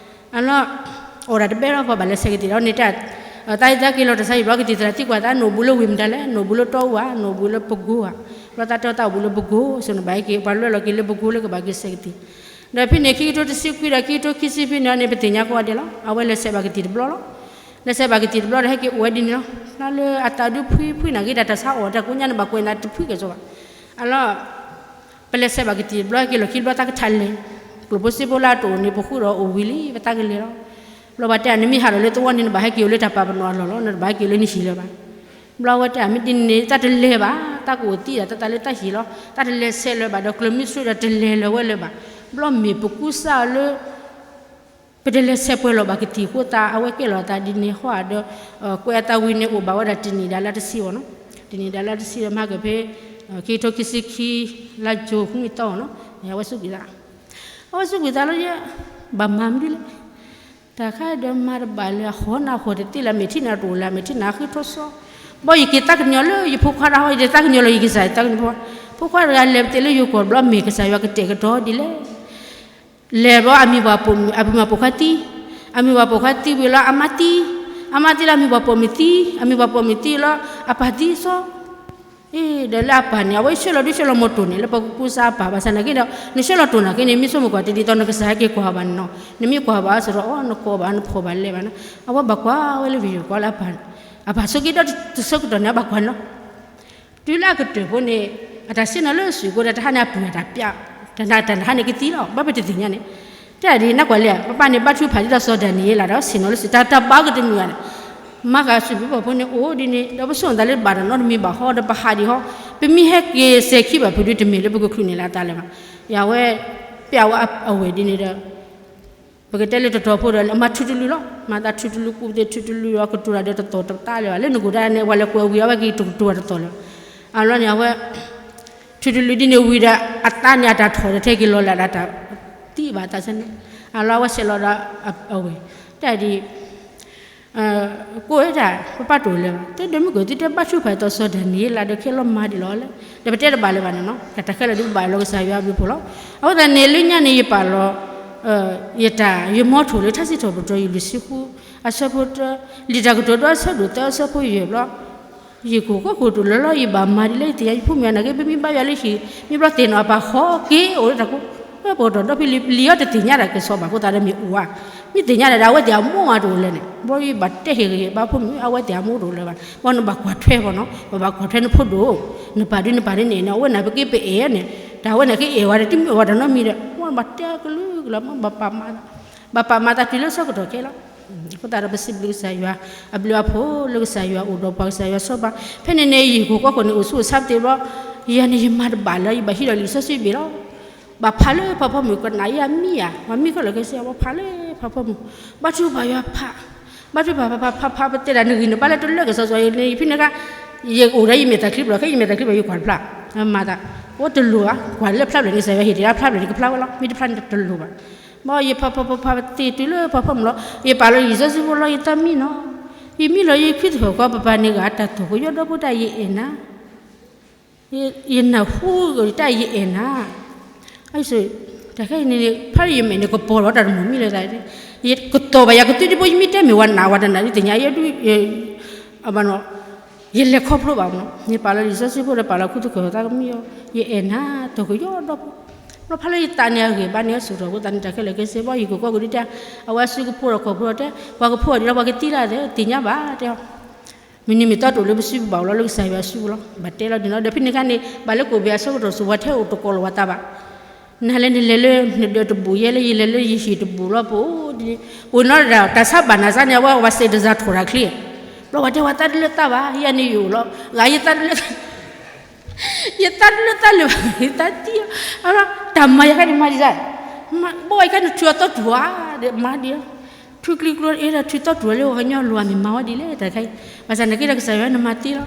အလီၤ အိၣ်ဒီးတဘဲလီၤ ပှၤဘၣ်လဲၤဆဲးကသံၣ်ဒီးန့ၣ်တၢ်, တၢ်အံၤသးက့ၤလီၤတၢ်ဆါဟံၣ်ဘျီကသံၣ်သရၣ်သံကွၢ်သး နအိၣ်ဘူးလၢဝ့ၢ်မတၤလဲၣ်, နအိၣ်ဘူးလၢတီအူဧါ, နအိၣ်ဘူးလၢပကိဧါ, ဘျီသးတဲတၢ်အိၣ်ဘူးလၢပကိ, ဆိနဘၣ်ဟဲက့ၤ ပှၤလွဲလီၤက့ၤလၢပကိလၢကဘၣ်က့ၤဆဲးကသံၣ်, ဒီးဖဲန့ၣ် ခံကထိတဆံခွံဒီး ခံကထိခံဆံဖဲန့ၣ်န့ၣ် ပသ့ၣ်ညါကိးဂၤဒဲးလီၤ, အဝဲလဲၤဆဲးဘၣ်ကသံၣ်တဘျီလီၤ, လဲၤဆဲးဘၣ်ကသံၣ်တဘျီဒီး ဟဲက့ၤအိၣ်ဝဲဒ်န့ၣ်လီၤ, ဖျါလၢအသးဒုးဖှံဖှံနာ်က့ တၢ်တၢ်ဆါအီၣ်တၢ်ကိးညါန့ၣ် ဘၣ်ကွဲးနၤတဖှံက့ၤစီဘၣ်, အလီၤ ပလဲၤဆဲးဘၣ်ကသံၣ်တဘျီ ဟဲက့ၤလီၢ်ခံတဘျီ သးကထါလဲၤ, ကျိၣ်ဖိစ့ဖိလၢအတအိၣ်န့ၣ် ပဃုဒီးအိၣ်ဝံၤလံ ပသးကလဲၤလီၤ, ဘျီဘၣ်တဲ နမ့ၢ်ဟးထီၣ်လၢသဝီန့ၣ် နဘၣ်ဟဲက့ၤအိၣ်လၢတၢ်ပာ်ပနီၣ်အလီၢ်လီၤ, နတဘၣ်ဟဲက့ၤအိၣ်လၢနဟံၣ်လၢၤဘၣ်, ဘျီဝဲတဲ မ့ၢ်ဒ်န့ၣ် တၢ်တလဲၤဘၣ်, တၢ်ကအိၣ်သံဒၣ်တၢ်သးလၢတၢ်ဟံၣ်လီၤ, တၢ်တလဲၤဆဲးလၢၤဘၣ်ဒီး ကျၢၤမုဆှၢဒီးတလဲၤလၢၤဝဲလၢၤဘၣ်, ဘျီမ့ၢ်ပကူစါအီၤလၢ ပတလဲၤဆဲးပှဲၤလီၤဘၣ်ကသံၣ်အဃိသတး အဝဲကဲလီၤအသးဒ်န့ၣ် ဟီၣ်ဒီး ကွဲးအသးဝံၤန့ၣ် အိၣ်ဘၣ်ဝဲဒၣ်တနံၣ်ဒၣ်လၢတဆံအီၤနီၤ, တနံၣ်ဒၣ်လၢတဆံဒီး မၤက့ၤဖဲ ခံကထိခံဆံခံ လါယူၤ ဃုနံၣ်သီအီၤနီၤ, အဝဲစူးကွံာ်သး, အဝဲစူးကွံာ်သးလီၤ, ယဘၣ်မၤမနုၤလဲၣ်, တၢ်ခါဒီးမၤတဘၣ်လၢအဃီနၤဃီတသ့လၢ မဲာ်ထံၣ်နၤတအိၣ်လၢ မဲာ်ထံၣ်နၤဃုထီစီ, ဘၣ်ယက့ၤသးကညီၤလၢယဖိခွါတၢ်ဟီၣ် ယတသးကညီၤလၢယကစၢ်ယသးကညီၤဖိ, ဖိခွါတဂၤလဲၤပသ့ၣ်လၢယိၤကီၢ်ဘျီ မ့ၢ်ကစၢ်ယွၤကတဲာ်ကတီၤဒ်လဲၣ် လဲၤဘျီ အမံၤပှၤပိာ်မုၣ်အဖိမုၣ်သံ, အမံၤပှၤပိာ်ခွါသံဝံၤလီၤ အမါသံ, အမါသံလၢအမံၤပှၤပိာ်မုၣ်သံ, အမံၤပှၤပိာ်မုၣ်သံလီၤ အပၢ်သံစီ, အ့ ဒီးလၢအပၢ်န့ၣ် အဝဲဆှၢလီၤဒုးဆှၢလီၤမီၤတိၢ်န့ၣ် လၢပှၤကူစါအပၢ်, ဘၣ်ဆၣ်နာ်က့ဒီး နဆှၢလီၤတိၢ်နာ်က့န့ၣ် မ့ၢ်ဆိကမိၣ်ကွၢ်တဒ်သိး နကစၢ်ဟဲက့ၤကွၢ်ဘၣ်န့ၣ်နီၤ, နမ့ၢ်ကွၢ်ဘၣ်စ့ၢ်ဒီး အီ နကိးဘၣ် နဖီၣ်ဘၣ်လဲၤဘၣ်နီၤ, အဝဲဘၣ်ကွၢ်ဝဲလၢ video ကွၢ်လၢအပၢ်, အပၢ်ဆိက့ၤဒီးတဆၢကတီၢ်န့ၣ် အဘၣ်ကွၢ်နီၤ တုၤလၢအကတၢၢ်ဖိန့ၣ် အတၢ်ဆ့ၣ်နီၤလၢအစုၣ်ကိးဒီး တဟါန့ၣ်အပုၢ်အတၢ်ပျၢ်, တၢ်တဟါန့ၣ်ကသံလီၤ, ဘၣ်ပတသ့ၣ်ညါန့ၣ်, တဲဒ်နကွၢ်လဲၣ် ပပၢ်န့ၣ် ဘါထုကဖၣ်ဒ်သိးစီၤဒၤနံးယ့လးဒီး ဆ့ၣ်နီၤလၢစုၣ် တၢ်တၢ်ဘါကတမုာ်ဘၣ်န့ၣ်, မၤဃးစုၣ်ဖုပှၢ်ဖိန့ၣ် အိၣ်ဒ်န့ၣ် ဒီးပဆိကမိၣ်သးလၢဘၣ်တၢ်နီတမံၤဘၣ်ဟီဒီး ပဟးဒံးဟီ, ပမ့ၢ်ဟဲက့ၤစဲၤခံဘၣ်ဖုးဒုးတမ့ၢ်လၢပကချုးန့ၢ်လၢအသးလၢၤဘၣ်, ယဝဲ ပျၢ်ဝဲအဝဲၢ်ဒ်န့ၣ်ဒီး ပကတဲလၢတတီၤဖိဒီး မၤထူတလူလီၤ, မၤသးထူတလူ ကူၣ်သ့ၣ်ထူတလူဒီး ကတိၤတၢ်ဒီးတသီၣ်တသးလၢၤဘၣ်, လၢနကိၣ်တၢ်န့ၣ် ပှၤလဲၤကွဲးဝံၤ အဝဲက့ၤတကတိၤတၢ်တသီၣ်လၢၤဘၣ်, အလီၢ်န့ၣ် အဝဲ ထူတလူဒ်န့ၣ်ဝံၤဒီး အသးန့ၣ်အတၢ်ထီၣ်ဒီး ထဲက့ၤလီၤလၢအတၢ်သံဘၣ်သးဆၢန့ၣ်, အလီၢ်အဝဲဆဲးလီၤဒီးအဝဲၢ်, တၢ်ဒ် ကိးဝဲဒၣ် ပပၢ်တအိၣ်လၢၤဘၣ်, တဲဒီးမုၢ်ကီၢ်သုတဲဘါထုကဖၣ်အသိး စီၤဒၤနံးယ့လးဒီးခဲလီၤမၤဒံးလီၤလဲၣ်, ဒီးပတဲတဘၣ်လၢၤဘၣ်န့ၣ်နီၤ, တၢ်ခဲလၢာ်ဒုးပဘၣ်လီၤကစၢ်ယွၤအဘျုးအဖှိၣ်လီၤ, အဃိသတးန့ၣ် လၢညါန့ၣ် ယပာ်လီၤ ယတၢ် ယမီထိၣ်လၢထါစံးထီၣ်ပတြၢၤ ယူၢ်လံာ်ဆံဃု အဆၢဖိတၢ, လံာ်တၢ်ကတိၤဒိ အဆၢဒိၣ်သၢ အဆၢဖိယဲၢ်ဘျီ ယ့ၣ်ခိၣ်ကီၢ်ခိၣ်တအိၣ်လၢၤလီၤ, ယဘၣ်မၤဒ်လဲၣ် ယသ့ၣ်ညါ ယဖိမုၣ်နာ်က့ ပမ့ၢ်ဘါယွၤလၢဟံၣ် မ့ၢ်ဘျီသ့ၣ်နီၣ်အပၢ်ဃီက့ၤအိၣ်လၢတၢ်ကိး ပှၤပတီၢ်ဒီဖံလံၤ ပျံၤအီၤတသ့ၣ်ညါတၢ်ကစီၣ်ဘၣ် အဃိသတးဒီးမ့ၢ်အိၣ်ဧါ, မ့ၢ်သ့ၣ်ညါဒၣ်ဒီး အဝဲသ့ၣ်အမိၢ်အတအိၣ်လၢၤန့ၣ်, ဘျီယဘၣ်တဲဟ့ၣ်ဂ့ၤဟ့ၣ်ဘါဖိမုၣ် အဝဲသ့ၣ်အမိၢ်တအိၣ်လၢၤဘၣ်, ဘျီနဘၣ်ကွၢ်ထွဲဘၣ်နီၤ, ပဘၣ်ကွၢ်ထွဲနဖိဒိၣ်, နပၢ်ဒုးနပၢ်ဒုးန့ၣ်န့ၣ် အဝဲန့ၣ်ပက့ၤပအဲၣ်န့ၣ်, တၢ်ဝဲန့ၣ်ကအဲၣ်ဝဲဒီး တမ့ၢ်ဝဲတၢ်နီတမံၤဒီး ဘၣ်တဲကလုာ်ကလုာ် ဘၣ်ပာ်မၤသးတုၤလၢဆၢကတီၢ်ခဲလီၤ. အဃိသတးဒီး ပစံးဘျုးကစၢ်ယွၤ အဘျုးအဖှိၣ်လၢကစၢ်ယွၤအိၣ်ဒီးပှၤ ကစၢ်ယွၤစီပှၤ, ဖဲန့ၣ်န့ၣ် ယ့ၣ်ခိၣ်ကီၢ်ခိၣ်န့ၣ် အိၣ်ဆူၣ်အိၣ်ဆါပသ့ၣ်ဘျီ, ယၤန့ၣ်ယမၤတဘၣ်လၢၤ ယဘၣ်ဟံးဒီးလံာ်စီဆှံဘ့ၣ်လီၤ. ဘၣ်ဖးလၢဖးဖီမုၢ်ကနၣ်ယၤမံယၤ ပှၤမံခဲလၢာ်ခဲဆ့ ပှၤဖးလၢဖးဖီမုၢ်, ဘါထုကဖၣ်ယွၤဖး, ဘါထုကဖၣ်ဖးဖးဖးဖး ပတဲဒၣ်နဂံၢ်နဘါလၢတလၢကစီစီန့ၣ် ဖဲန့ၣ်အခါ ယအိၣ်ဒီးယမဲာ်သၣ်ချံပျီၢ် ခဲယမဲာ်သၣ်ချံပျီၢ် ယကွၢ်တဖျါ မၤသး, အိၣ်တလိၤဘၣ်, ကွၢ်လၢဖျါဘျဲၣ်န့ၣ် ကစၢ်ယွၤဟ့ၣ်တ့ၢ်လၢဖျါဘျဲၣ်န့ၣ် ကဖျါဝဲလီၤ, မ့ၢ်တဖျါန့ၣ်တလိၤဘၣ်. ဘၣ်ယဖးဖးဖးဖးသ့ၣ်တုၤလၢဖးဖီမုၢ်လီၤ, ယပာ်လီၤလံာ်စီဆှံဖိလီၤ ယတၢ်မံနီၤ, ယမံလီၤယခရံာ်သဟီၣ်ခီ ပပၢ်န့ၣ်ဂ့ၤ တၢ်တိာ်ကယီဒီဖိတၢ်ယအဲၣ်နၤ ယနၢ်ဟူတၢ်ယအဲၣ်နၤ, တၢ်ခဲအံၤန့ၣ် ဖဲယမဲာ်န့ၣ် ကပီၤလီၤတၢ်တမုာ်မံလၢသး, ယကတီၢ်ဘၣ်ယၤကသုတဘိ ယမ့ၢ်တဲမ့ၢ်ဝဲနးဝဲတနၤဒ်သ့ၣ်ညါ, ယဲဒၣ် ယလဲၤခီဖျိဘၣ်မး, ယပာ်လီၤလံာ်စီဆှံဖိဒီး ပာ်လီၤခူသူၣ်ကၢၢ်သးကမံအီၤ, ယအဲၣ်နၤ တိာ်ကယီဒီဖိ, ဘျီဖးလၢယသးန့ၣ်အဂ့ၤဘၣ်န့ၣ် အစိာ်ထီၣ်ဖိသးန့ၣ် တၢ်ခဲလၢာ်ခဲဆ့ ဘၣ်ယကကီၢ်ကဒုတၢ်, အဝဲအစုကဖိဒီးခီၣ်ဖိဒီးတဲ ပှၤကဖိအီၤဒ်လီၤ ပှၤကသံလၢသ့ သ့ၣ်ညါဘၣ်တဲအီၤ မုၢ်နံၤမုၢ်သီတအိၣ်လၢပစုပူၤဘၣ် အိၣ်လီၤလၢကစၢ်ယွၤစုပူၤလီၤ. ဘၣ်တဲလီၤဒ်နီၤ ဒီးဖဲန့ၣ်အခါန့ၣ် ဘၣ်လၢကအိၣ်ဘၣ်အဆၢကတီၢ်ဆူ ပှၤထဲအိၣ်တကိးလီၤဝဲသးဘၣ်. နၤလၢနလဲၤလၢ နဒၢးတဘူၣ် ယဲလၢယလဲၤလၢယဟံၣ်တဘူၣ်လီၤ ပအိၣ်ဒ်န့ၣ် အိၣ်နီၤဒီး တၢ်ဆါဘၣ်နၤစါန့ၣ် အဝဲဝဲစဲးတစၢ်ထိၣ်တၢ်ချ့, ဘျီပှၤတဲဝဲသးတလၢသးဘၣ် ယၤန့ၣ်ယအိၣ်လီၤ ဂၤယသးတလၢ ယသးတလၢသးလၢာ်ဘၣ် ယသးတံၢ်, တၢ်မၤယၤခါန့ၣ်မၤဒ်လဲၣ်, ဘၣ်ဝဲယခါန့ၣ် ထုးအသီတူၢ်ဧါ, မၤဒ် ထုးကျံကျိ အဲၣ်ဒိးထုးသီတူၢ်လၢ ပှၤကညီလိၤအမံၤမၤဝဲဒ်လဲၣ် တၢ်ခါအံၤ, ဘၣ်ဆၣ်နာ်က့ဒီးကစၢ်ယွၤနမၤသ့လီၤ.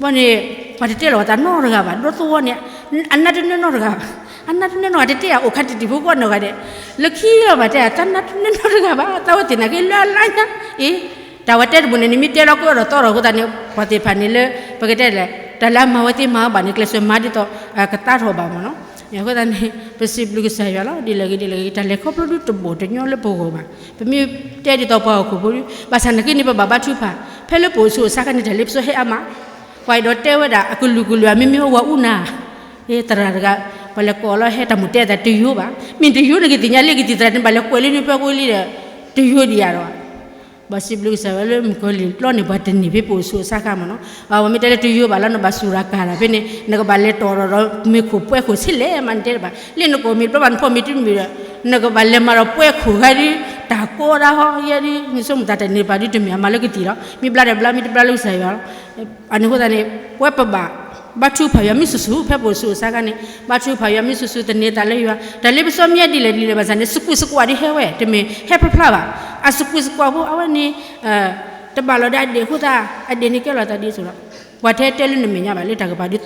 ဘၣ်န့ၣ် ပှၤတတဲလီၤဝဲသးနီတဂၤဘၣ် ဒီသဝီန့ၣ်, အနါတနၢနီတဂၤဘၣ်, အနါတနၢနီတဂၤ တတဲယၤအိၣ်ခါတံၢ်တံၢ်ဖိကီၢ်နီတဂၤဒဲး, လၢခံလီၤဘၣ်တဲ တၢ်နါတနၢနီတဂၤဘၣ် သးဝဲသ့ၣ်နာ်က့လၢအလါညါ, အ့ တၢ်ဝဲတဲတဘူၣ်န့ၣ် နမ့ၢ်တဲလီၤကအိၣ်ဒီးသီဒီးအဃိသတးန့ၣ် ပှၤသ့ၣ်တဖၣ်န့ၣ်လၢ ပကတဲလဲၣ် တၢ်လၢအမၤဝဲသ့မၤဝဲဘၣ်န့ၣ် ကျဲးစၢးမၤဒ်သိး ကသါထီၣ်ဘၣ်မးနီၤ. အဃိသတးန့ၣ် ပစံးဘျုးကစၢ်ယွၤလီၤ ဒ်လဲၣ်ဂ့ၤဒ်လဲၣ်ဂ့ၤ တၢ်လဲၤခီဖျိဒုတဘီၣ်တညီလၢပဂီၢ်ဘၣ်. ပမ့ၢ်တဲဒ်သိးပှၤဟီၣ်ခိၣ်ဖိဒု ဘၣ်ဆၣ်နာ်က့န့ၣ် ပဘၣ်ဘါထုကဖၣ် ဖဲလၢပအိၣ်ဆူၣ်အိၣ်ဆါခါန့ၣ် တၢ်လ့ပစီဟဲအါမး, ပှၤအဲၣ်ဒိးတဲဝဲဒၣ် အကလုာ်ကလုာ် အမ့မ့ၢ်ဝဲဝၤအူနၤ သရၣ်တဂၤ ပှၤလဲၤကိးလီၤဟဲတၢ်မူးတဲသးတယိဘၣ်, မ့ၢ်တယိန့ၣ်ကသ့ၣ်ညါလၢကသံၣ်သရၣ်န့ၣ် ဘၣ်လဲၤကွဲးလၢနဖၢကီလံဒီး တယိဒံးယၤဒီး ဘၣ်စံးဘျုးကစၢ်ဝဲလၢမုၣ်ကီၤလံၢ်ပျီန့ၣ် ပှၤတန့ၢ်ဖဲပအိၣ်ဆူၣ်အိၣ်ဆါခါမးနီၤ, အဝဲမ့ၢ်တဲလၢတယိဘၣ်လီၤ နဘၣ်စူၢ်ရၤကၤတၢ်ဖဲန့ၣ် နကဘၣ်လဲၤတီၢ်ဒီး မ့ၢ်ခိၣ်ပှဲၤခိၣ်ဆံးလဲၣ်မး နတဲတဘၣ် လၢနကိးမ့ၢ်တဘျီဘၣ် နဖီမ့ၢ်တမ့ၢ်ဒီး နကဘၣ်လဲၤမၤဒီးပှဲၤခိၣ်ခါဒ် တၢ်ကီတၢ်ဟီယဲဒ် နဆိကမိၣ်တၢ်တန့ၢ်ဘၣ်ဒ်တမ့ၢ်အမၤလၢကသံၣ်လီၤ, မ့ၢ်ဘျါဒီးဘျါ မ့ၢ်တဘျါလၢကစၢ်ယွၤလီၤ. အန့ၣ်အဃိသတးန့ၣ် ပဝဲပဘၣ် ဘါထုကဖၣ်ယွၤမ့ၢ်ဆူၣ်ဆူၣ် ဖဲပအိၣ်ဆူၣ်အိၣ်ဆါခါန့ၣ် ဘါထုကဖၣ်ယွၤမ့ၢ်ဆူၣ်ဆူၣ် သန့ၤသးလၢယွၤ တၢ်လ့ပစီမ့ၢ်ဒ်လဲၣ်ဒ်လဲၣ်ဘၣ်ဆၣ်န့ၣ် စကွံာ်စကွၢ်ဒ်ဟဲဝဲ တမ့ၢ်ဟဲဖျါဖျါဘၣ်, အစကွံာ်စကွၢ်ဖိအဝဲန့ၣ် တဘၣ်လီၤဒီးအဒဲးအဃိသတး အဒဲးန့ၣ်ကဲလီၤသးဒ်သိးဒီး ပှၤတဟဲတဲလၢနမဲာ်ညါဘၣ်လၢတၢ်ကပၤဒ်သိး,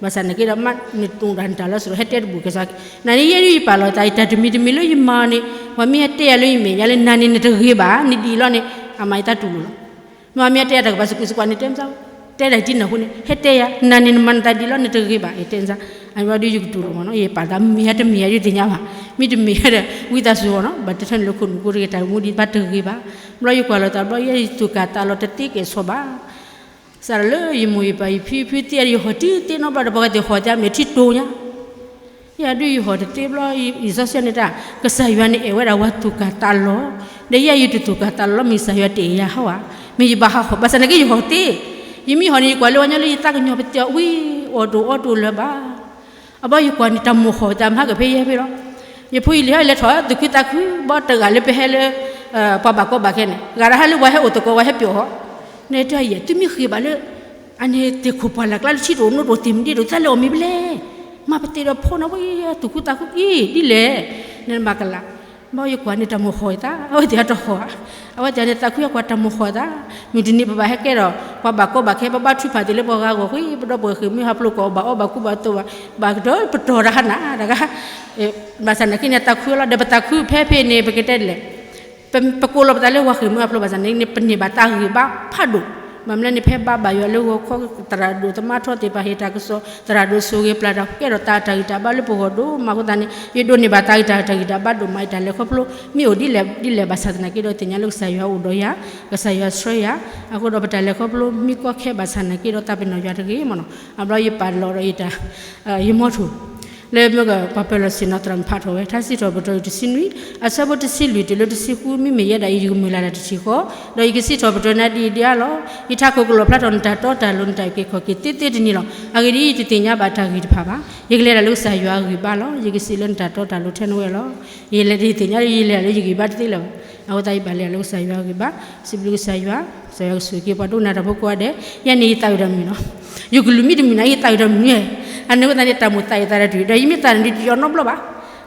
ဘၣ်ဆၣ်နာ်က့ဒီးမ့ၢ်နတူၢ်တၢ်နတၢ်လီၤစ့ၢ်ကီး ဟဲတဲတဘူၣ်ကဲစ့ၢ်ကီး, နၤန့ၣ်ယဲဒ်ယပာ်လီၤသး ယတၢ်တမံၤတမံၤလၢယမၤန့ၣ် ပှၤမ့ၢ်ဟဲတဲယၤလၢယမဲာ်ညါလၢနၤန့ၣ်နတဂ့ၤဘၣ် နဒ်အံၤလီၤန့ၣ် အမၤယသးတူၢ်လိာ်လီၤ. မ့ၢ်မ့ၢ်ဟဲတဲယၤတၢ်ကပၤစကွံာ်စကွၢ်န့ၣ် တဲမစၢ်, တဲဒၣ်တံၢ်နၢ်ဟူန့ၣ် ဟဲတဲယၤ နၤန့ၣ်နမၤနသးဒ်လီၤ နတဂ့ၤဘၣ် တဲမစၢ်, အဝဲဒ်ယကတူၢ်လိာ်မးနီၤ ယပာ်သးမ့ၢ်ယၤတမ့ၢ်ယၤဒ်သ့ၣ်ညါဘၣ်, မ့တမ့ၢ်ယၤဒီး ဝံသးစူၤအီၤနီၤ ဘၣ်တဲထီၣ်န့ၣ်လၢခိၣ်နူာ်ကိတဂ့ၤ တၢ်မူဒံးဘၣ်တဂ့ၤဘၣ်, ဘျီယကွၢ်လီၤသးဘျီ ယဲယသူၣ်ကၢ်သးလီၤတသ့ကဲၣ်ဆိးဘၣ် စးထီၣ်လၢယမိၢ်ယပၢ်ယဖံယဖုသ့ ယဟီၣ်တသ့နီတဘျီဒီး ပှၤကသ့ၣ်ဟီၣ်သးမဲာ်ထံတိၤညါ, ယဒုးယဟီၣ်တသ့ဘျီ ယစီဆှံန့ၣ်တၢ် ကစၢ်ယွၤန့ၣ်အဲၣ်ဝဲဒၣ်ဝဲသူၣ်ကၢ်သးလီၤ, ဒီးယဲယတသူၣ်ကၢ်သးလီၤလီၤ မ့ၢ်ကစၢ်ယွၤတအဲၣ်ယၤဟီဧါ, မ့ၢ်ယဘၣ်ဟးဟီၣ် ဘၣ်ဆၣ်နာ်က့ယဟီၣ်သ့, ယမ့ၢ်ဟီၣ်န့ၣ် ယကွၢ်လၢပှၤကညီလၢယသးကညီၤပသ့အီၤဝံၤ အီၣ်တအိၣ်အီတအိၣ်လၢၤဘၣ် အဘျီယကွၢ်န့ၣ် တၢ်မိၢ်ဟီၣ်သးမၤကဖဲယဲဖဲလီၤ, ယဖိယလံၤဟဲလဲၤထီၣ်သူၣ်ခုသးခု ဘၣ်တဂၤလၢပဟဲလၢ ပှၤဘၣ်ကီဘၣ်ခဲန့ၣ် ဂၤတဟါလၢပှၤဟဲအိၣ်သကိးဝဲဟဲပျီၢ်ဟီၣ်, န့ၣ်တဲယဲ သုမ့ၢ်ဃ့ဘၣ်လၢ အန့ၣ်သ့ၣ်ခိၣ်ပှၢ်လၢ်ကျါလၢထံတအိၣ်နိတအိၣ်သ့ၣ်မနုၤဒိၣ် သးလဲၤအီၣ်မ့ၤဖဲလဲၣ်, မၤပသ့ဒီးဖိန့ၣ်ဝဲ သူၣ်ခုသးခုအံၤဒ်လဲၣ်, နမၤကလၤ ဘၣ်ယကွၢ်န့ၣ်တၢ်မိၢ်ဟီၣ်သး အဝဲသ့ၣ်အတဟီၣ်, အဝဲသ့ၣ်န့ၣ်သးခုအကွၢ်တၢ်မိၢ်ဟီၣ်သး, မုၢ်တနံၤပဘၣ်ဟဲကဲဒီး ပှၤဘၣ်ကီဘၣ်ခဲ ပဘါထုကဖၣ်သ့ၣ်လၢပှၤဂၤအဂီၢ်ဃီ ပဒီပုၢ်ဝဲၢ်ဃ့ၢ်မှံဟးဖျိးကီး ဘၣ်အီၣ်ဘၣ်ကူဘၣ်သိးဘၣ်, ဘၣ်ကဒီးပတီၢ်တၢ်ဟါနၤတဂၤ, ဘၣ်ဆၣ်နာ်က့န့ၣ် သးခုလီၤ ဒီးပသးခုဖဲဖဲန့ၣ် ပကတဲဒ်လဲၣ် ပကိးလီၤပသးလၢပှၤဃ့ၢ်မှံဟးဖျိးဘၣ်ဆၣ်န့ၣ် ပန့ၢ်ဘၣ်တၢ်ဂ့ၢ်ဘၣ်ဖးဒိၣ်, ဘၣ်မနုၤလဲၣ်န့ၣ် ဖဲဘါဘၣ်ယွၤလၢဂီၤခီ သရၣ်ဒိၣ်သမါထီသ့ၣ်တဖၣ်ဟ့ၣ်တၢ်ကစီၣ် သရၣ်ဒိၣ်ဆိၣ်ဂ့ၤပျၢ်တၢ် ကဲထီၣ်သးတၢ်ဂံၢ်တၢ်ဘါလၢပဂီၢ်ဒိၣ်မးအဃိသတးန့ၣ် ယဒိးန့ၢ်ဘၣ်တၢ်ဂံၢ်တၢ်ဘါဒိၣ်မး ယတၢ်လဲၤခီဖျိ မ့ၢ်အိၣ်ဒ်လဲၣ်ဒ်လဲၣ်ဘၣ်ဆၣ်သနာ်က့ဒီးသ့ၣ်ညါလၢကစၢ်ယွၤအိၣ်ဒီးယၤ, ကစၢ်ယွၤဆှၢယၤ, အဃိဒီးပတၢ်လဲၤခီဖျိမ့ၢ်ကီခဲဘၣ်ဆၣ်သနာ်က့ဒီးသးပ့ၤနီၣ်ယွၤတဂ့ၤမ့ၢ်နီၤ, အဘျီယပာ်လီၤဒီးယတၢ် ယမိၢ်ထူၣ် လၢမ့ၢ်ကပှၤပၢၤလီၢ်ဆ့ၣ်နီၤသရၣ်မုၣ်ဖးထီၣ်ဝဲ ထါစံးထီၣ်ပတြၢၤတဆံနွံ အဆၢဖိတဆံလွံၢ်တုၤလၢတဆံဃု မ့မ့ၢ်ယဲဒၣ်အံၤ ယကမုၢ်လၢ်တၢ်တထံၣ်ဃီ, ဒီးယကစံးထီၣ်ပတြၢၤနၤဒ်အံၤဒ်အါလီၤ. ယထးခိၣ်ကလီၣ်ဖျါထီၣ်နတၢ်တီတၢ်လိၤ နတၢ်အုၣ်က့ၤခီၣ်က့ၤသ့သ့တနံၤလီၤ. အဂ့ၢ်ဒ်အံၤ, ယတသ့ၣ်ညါဘၣ်တၢ်ဂ့ၢ်တဖၣ်ဘၣ်. ယကလဲၤဒၣ်လၢကစၢ်ယွၤအဂံၢ်ဘါလီၤ. ယကစံးလၢနတၢ်တီတၢ်လိၤထဲနဝဲလီၤ. ယလဲၤဒ်ယသ့ၣ်ညါ ယလဲၤလၢယဂံၢ်ဘါတသ့လၢၤဘၣ်. အဃိသတးယဘၣ်လဲၤလၢကစၢ်ယွၤအဂံၢ်ဘါ, စံးဘျုးကစၢ်ယွၤ, ကစၢ်ယွၤကဆိၣ်ဂ့ၤက့ၤပှၤဒိကနၣ်တၢ်ဖိကိးဂၤဒဲး, ယဲန့ၣ်ယသးဝံၣ်တၢ်မုာ်လီၤ. ယကလုၢ်မ့ၢ်တမုာ်နၤ ယသးဝံၣ်တၢ်မုာ်န့ၣ်, အန့ၣ်အဃိသတးန့ၣ် တၢ်မိၣ်သးအံၤသးတတုၤ ဒီးယမ့ၢ်သးန့ၣ်ဒ်ယီၤနီတဘျီဘၣ်.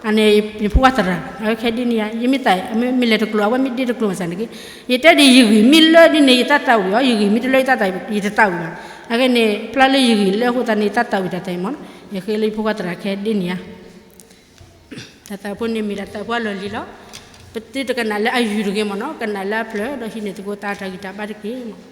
အန့ၣ် ယဖိခွါသရၣ် အဝဲခဲဒ်န့ၣ်ယါ ယမ့ၢ်သး မ့ၢ်လဲၤတကျိၤ အဝဲမ့ၢ်ဒ့တကျိၤမးစၢ်န့ၣ်က့, ယတဲဒ်ယဂံၢ်မ့ၢ်လၢဒ်န့ၣ် ယသးသးဝံၣ်အီၤ, ယဂံၢ်မ့ၢ်တလၢယသးသး ယတသးဝံၣ်ဘၣ်. အဂ့ၢ်န့ၣ် ဖျါလၢယဂံၢ်လၢအဃိသတးန့ၣ် တၢ်သးဝံၣ်တၢ်သးအံၤမ့ၢ်နီၤ, ယဃ့လၢယဖိခွါသရၣ်ခဲဒ်န့ၣ်ဧါ. တၢ်သးဖိန့ၣ်မ့ၢ်ဒၣ်တၢ်ဖိအလီၢ်လံၤလီၤ. ပသုတကနၣ်လၢအယုၢ်တဂ့ၤမ့ၢ်နီၤ, ကနၣ်လၢအဖျၢၣ်ဒီးဟံးန့ၢ်သကိးတၢ်အတၢ်ဂံၢ်တၢ်ဘါတက့ၢ်မ့ၢ်.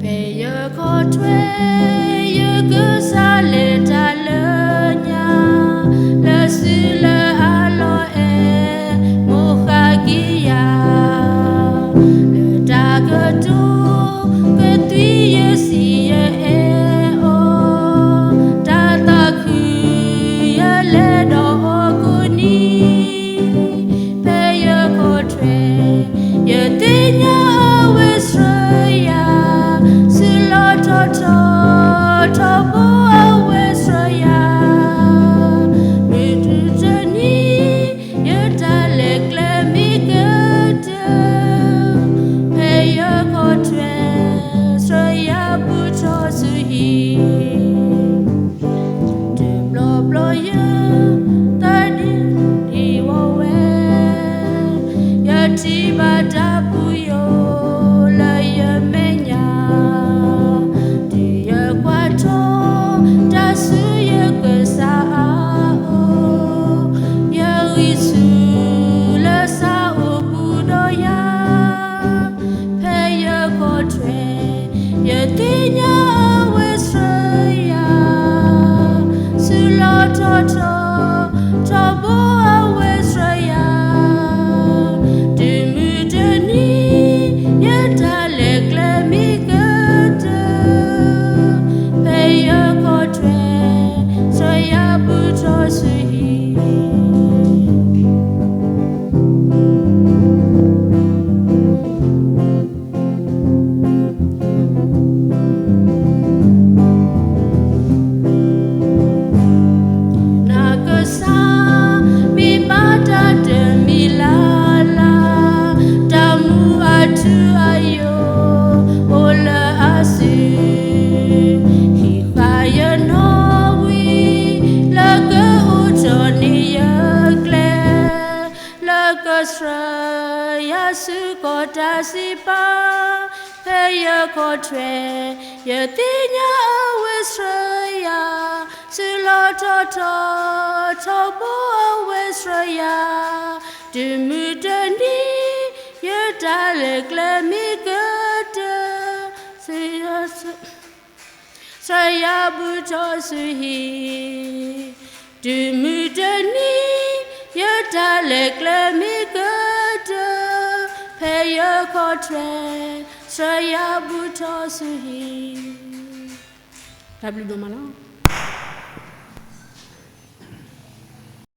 ဖဲယခီၣ်ထွဲ ယကစၢ်လဲၤတၢ်လၢညါ, လၢစုလၢအလီၢ်အဲၣ် မိၢ်ဃးက့ၤယၤ, လၢတၢ်ကတိၤကသွံယစံးယအဲၣ်အီၤ, တၢ်သးခုယလဲၤဒီးအီၤကိးနံၤ, ဖဲယခီၣ်ထွဲ ယသ့ၣ်ညါအဝဲဆှၢယၤ, စုလီၢ်ထီၣ်ထီထီဘိအဝဲဆှၢယၤ, မုၢ်တနံၤ ယတၢ်လဲၤကျဲမ့ၢ်ကတၢၢ်, ဖဲယခီၣ်ထွဲ ဆှၢယၤဘူးထီၣ်ဆူဟံၣ် တဘျီဘျီယသးဒ့ဒ့ဝီဝဲ, ယထံၣ်ဘၣ်တၢ်ပူၤယိာ်လၢယမဲာ်ညါ, တုၤယကွၢ်ထီၣ်တၢ်ဆူယကစၢ်အအိၣ်, ယဂံၢ်ဆူလၢစးအိၣ်ပူၤဒီးယၤ, ဖဲယခီၣ်ထွဲ ယသ့ၣ်ညါအဝဲဆှၢယၤ, စုလီၢ်ထီၣ်ထီထီဘိအဝဲဆှၢယၤ, တုၤမုၢ်တနံၤ ယတၢ်လဲၤကျဲမ့ၢ်ကတၢၢ်, ဖဲယခီၣ်ထွဲ ဆှၢယၤဘူးထီၣ်ဆူဟံၣ် နကစၢ်မ့ၢ်ဘၣ်တၢ်တမံၤလၢ်လၢ်, တၢ်မူအထူအယိာ်အိၣ်လၢအစု, ဟံးဃာ်ယနီၣ်ဝံၤ လၢကအိးထီၣ်န့ၢ်ယကျဲ, လၢကဆှၢယၤဆူကီၢ်တၢ်စံးပာ်, ဖဲယခီၣ်ထွဲ ယသ့ၣ်ညါအဝဲဆှၢယၤ, စုလီၢ်ထီၣ်ထီထီဘိအဝဲဆှၢယၤ, တုၤမုၢ်တနံၤ ယတၢ်လဲၤကျဲမ့ၢ်ကတၢၢ်, ဆှၢယၤဘူးထီၣ်ဆူဟံၣ်, တုၤမုၢ်တနံၤ ယတၢ်လဲၤကျဲမ့ၢ်ကတၢၢ် ဖဲယခီၣ်ထြဲး, ဆှၢယၤဘူးထီၣ်ဆူဟံၣ်, တၢ်ဘျုးဒိၣ်မးလီၤ.